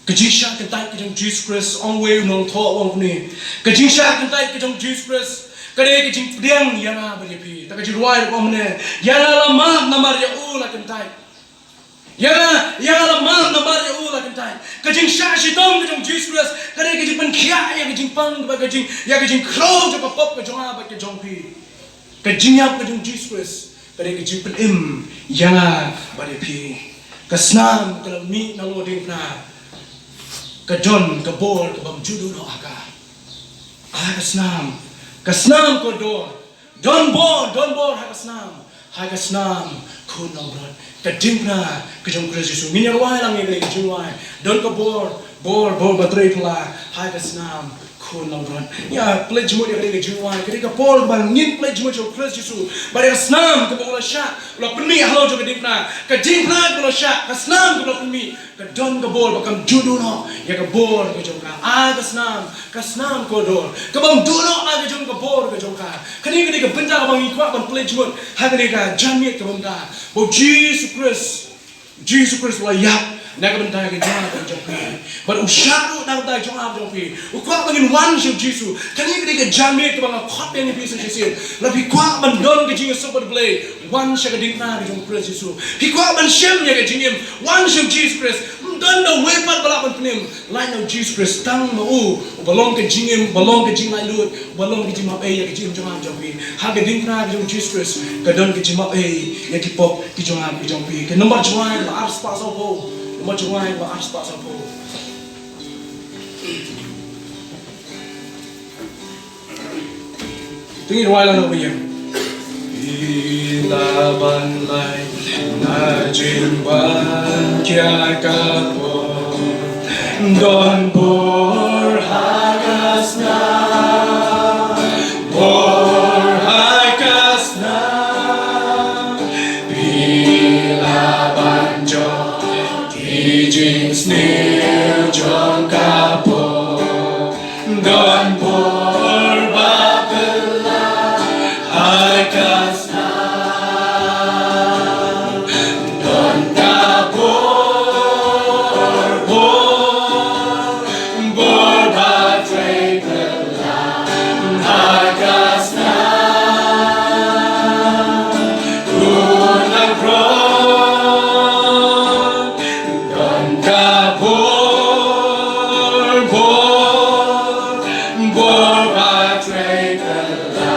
Ka jingshah kyntait ka jong u Jisu Khrist, ong uwei u nongthoh, ong kumne: Ka jingshah kyntait ka jong u Jisu Khrist ka dei ka jingpdiang ïa nga bad ïa phi. Te ka jingrwai ruh ka ong kumne: Ïa nga la map namar ïa u la kyntait. Ïa nga, ïa nga la map namar ïa u la kyntait. Ka jingshah shitom ka jong u Jisu Khrist ka dei ka jingpynkhiah ïa ka jingpang bad ka jing, ïa ka jingkhrew jong ka pop ka jong nga bad ka jong phi. Ka jingïap ka jong u Jisu Khrist ka dei ka jingpynim ïa nga bad ïa phi. Ka snam ka la mih nalor diengphna. Ka don ka bor ka bym ju duh noh ha ka. Ah, ka snam, ka snam kordor. Don bor, don bor ha ka snam. Ha ka snam khun langbrot. Ka diengphna ka jong u Khrist Jisu. Ngin ïa rwai lang ïa kane ka jingrwai. Don ka bor, bor, bor ba trei pla ha ka snam khun langbrot. Ïa pledge mut ïa kane ka jingrwai, kane ka por ba ngin pledge mut ïa u Khrist Jisu. Bad ïa ka snam kaba u la shah, u la pynmih halor jong ka diengphna. Ka diengphna kaba u la shah, ka snam kaba u la pynmih, ka don ka bor ba kam ju duh noh ïa ka bor ka jong ka. Ah, ka snam, ka snam kordor, ka bym duh noh ah ka jong ka bor ka jong ka. Kane ka dei ka bynta ba ngi kwah ban pledge mut ha kane ka janmiet kaba mynta. Ba u Jisu Khrist, Jisu Khrist u la ïap na ka bynta ka jong nga bad ka jong phi. Bad u shah ruh na ka bynta ka jong nga bad ka jong phi. U kwah ba ngin wan sha u Jisu. Kane ka dei ka janmiet kaba nga khot ïa phi sa shisien. Lada phi kwah ban don ka jingïasuk bad U Blei, wan sha ka diengphna ka jong u Khrist Jisu. Phi kwah ban shim ïa ka jingim, wan sha u Jisu Khrist. Ym don da uwei pat ba lah ban pynim. Lait na u Jisu Khrist, tang ma u, uba long ka jingim, uba long ka jinglaitluid, uba long ka jingmap ei ïa ka jingim jong nga jong phi. Ha ka diengphna ka jong u Jisu Khrist ka don ka jingmap ei ïa ki pop ki jong nga ki jong phi. Ka nombar jingrwai kaba arspah sawphew. Nombar jingrwai kaba arspah sawphew. Te ngin wai lang na u ïing. Phi lah ban lait na jingbakla ka por. Don bor ha ka snam, bor ha ka snam. Phi lah ban jop ki jingsniew jong ka por. Don bor ba bylla ha ka snam. Don ka bor, bor, bor ba trei bylla ha ka snam. Khun langbrot, don ka bor, bor, bor ba trei bylla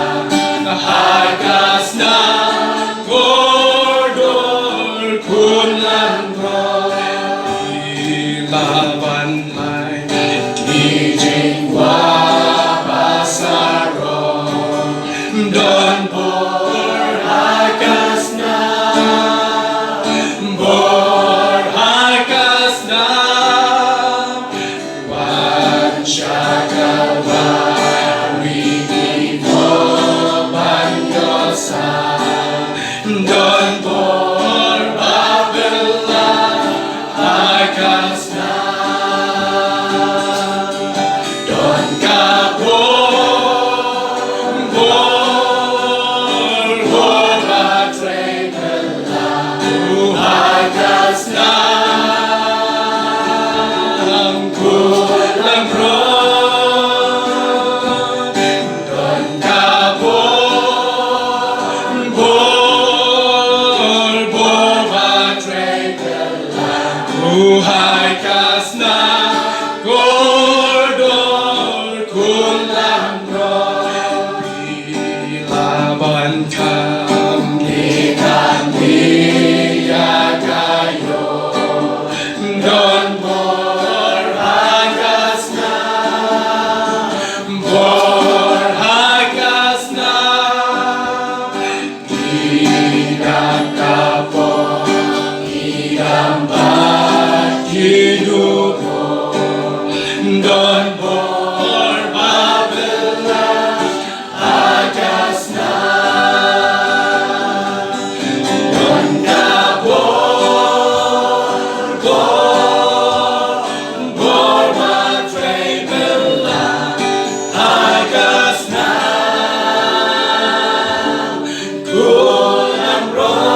ha ka snam kordor khun langbrot. Phi lah ban lait ki jingkwah ba sarong. Don bor ha ka snam, bor ha ka snam. Wan sha ka wari, ki bor ban ïohsnam. Don bor ba bylla ha ka snam. Don ka bor, bor, bor ba trei bylla ha ka snam khun langbrot. Don ka bor, bor, bor ba trei bylla ha ka snam kordor khun langbrot. Phi lah ban kham, kham ïa ka ïoh. Don bor ha ka snam, bor ha ka snam. Ki dap ka por, ki dap bad ki duh bor. Don bor ba bylla ha ka snam. Don ka bor, bor, bor ba trei bylla ha ka snam khun langbrot.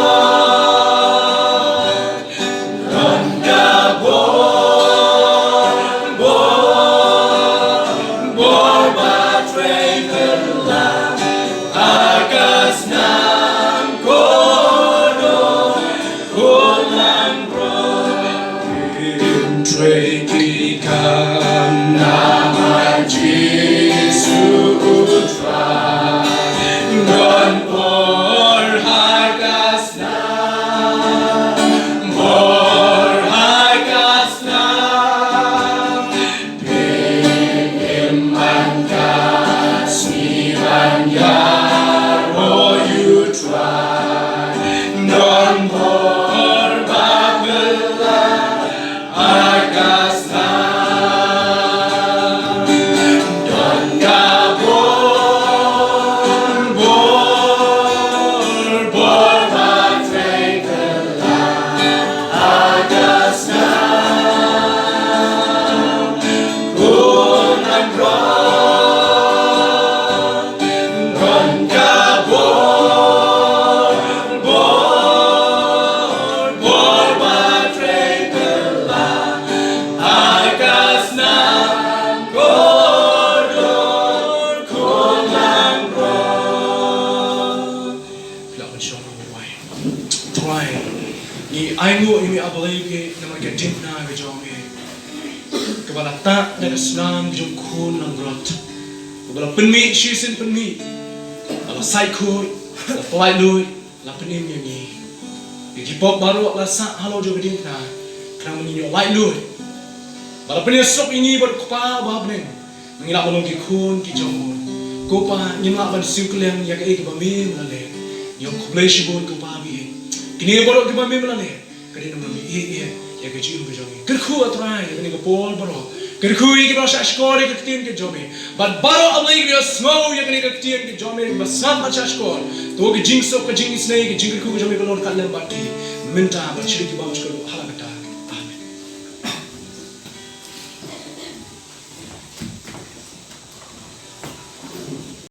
Don ka bor, bor, bor ba trei bylla ha ka snam kordor khun langbrot. Kin trei ki kam namar Jisu u Trai. Don bor ha ka snam, bor ha ka snam. Phin im man ka sngi ban ïaroh ïa u Trai. Don bor ba bylla ha ka snam. Don ka bor, bor, bor ba trei bylla ha ka snam khun langbrot. Don ka bor, bor, bor ba trei bylla ha ka snam kordor khun langbrot. Phi lah ban shong, ngi wai. Trai, ngi ainguh ïa me, A Blei, namar ka diengphna ka jong me, kaba la tah da ka snam jong u khun langbrot, kaba la pynmih shisien pynmih, la sait khuid, la pyllait luid, la pynim ïa ngi. Ïa ki pop baroh la sah halor jong ka diengphna, khnang ba ngin ïoh laitluid, Lada pynïasuk ïa ngi bad Kpa uba ha bneng, ngi lah ban long ki khun ki jong u. Ko Pa, ngim lah ban siew kylliang ïa kaei kaba me me la leh. Ngi ong khublei shibun ko Pa baieit. Kine baroh kiba me me la leh, ka dei namar ba me ïeit ïa ka jingim ka jong ngi. Kyrkhu A Trai ïa kane ka por baroh. Kyrkhu ïa kiba shah shkor ïa ka ktien ka jong me. Bad baroh A Blei kiba ïohsngew ïa kane ka ktien ka jong me, ba sngap bad shah shkor. To ka jingsuk, ka jingisynei, ka jingkyrkhu ka jong me kan long ryngkat lem bad ki mynta bad sha ki bymjukut ruh ha la kata.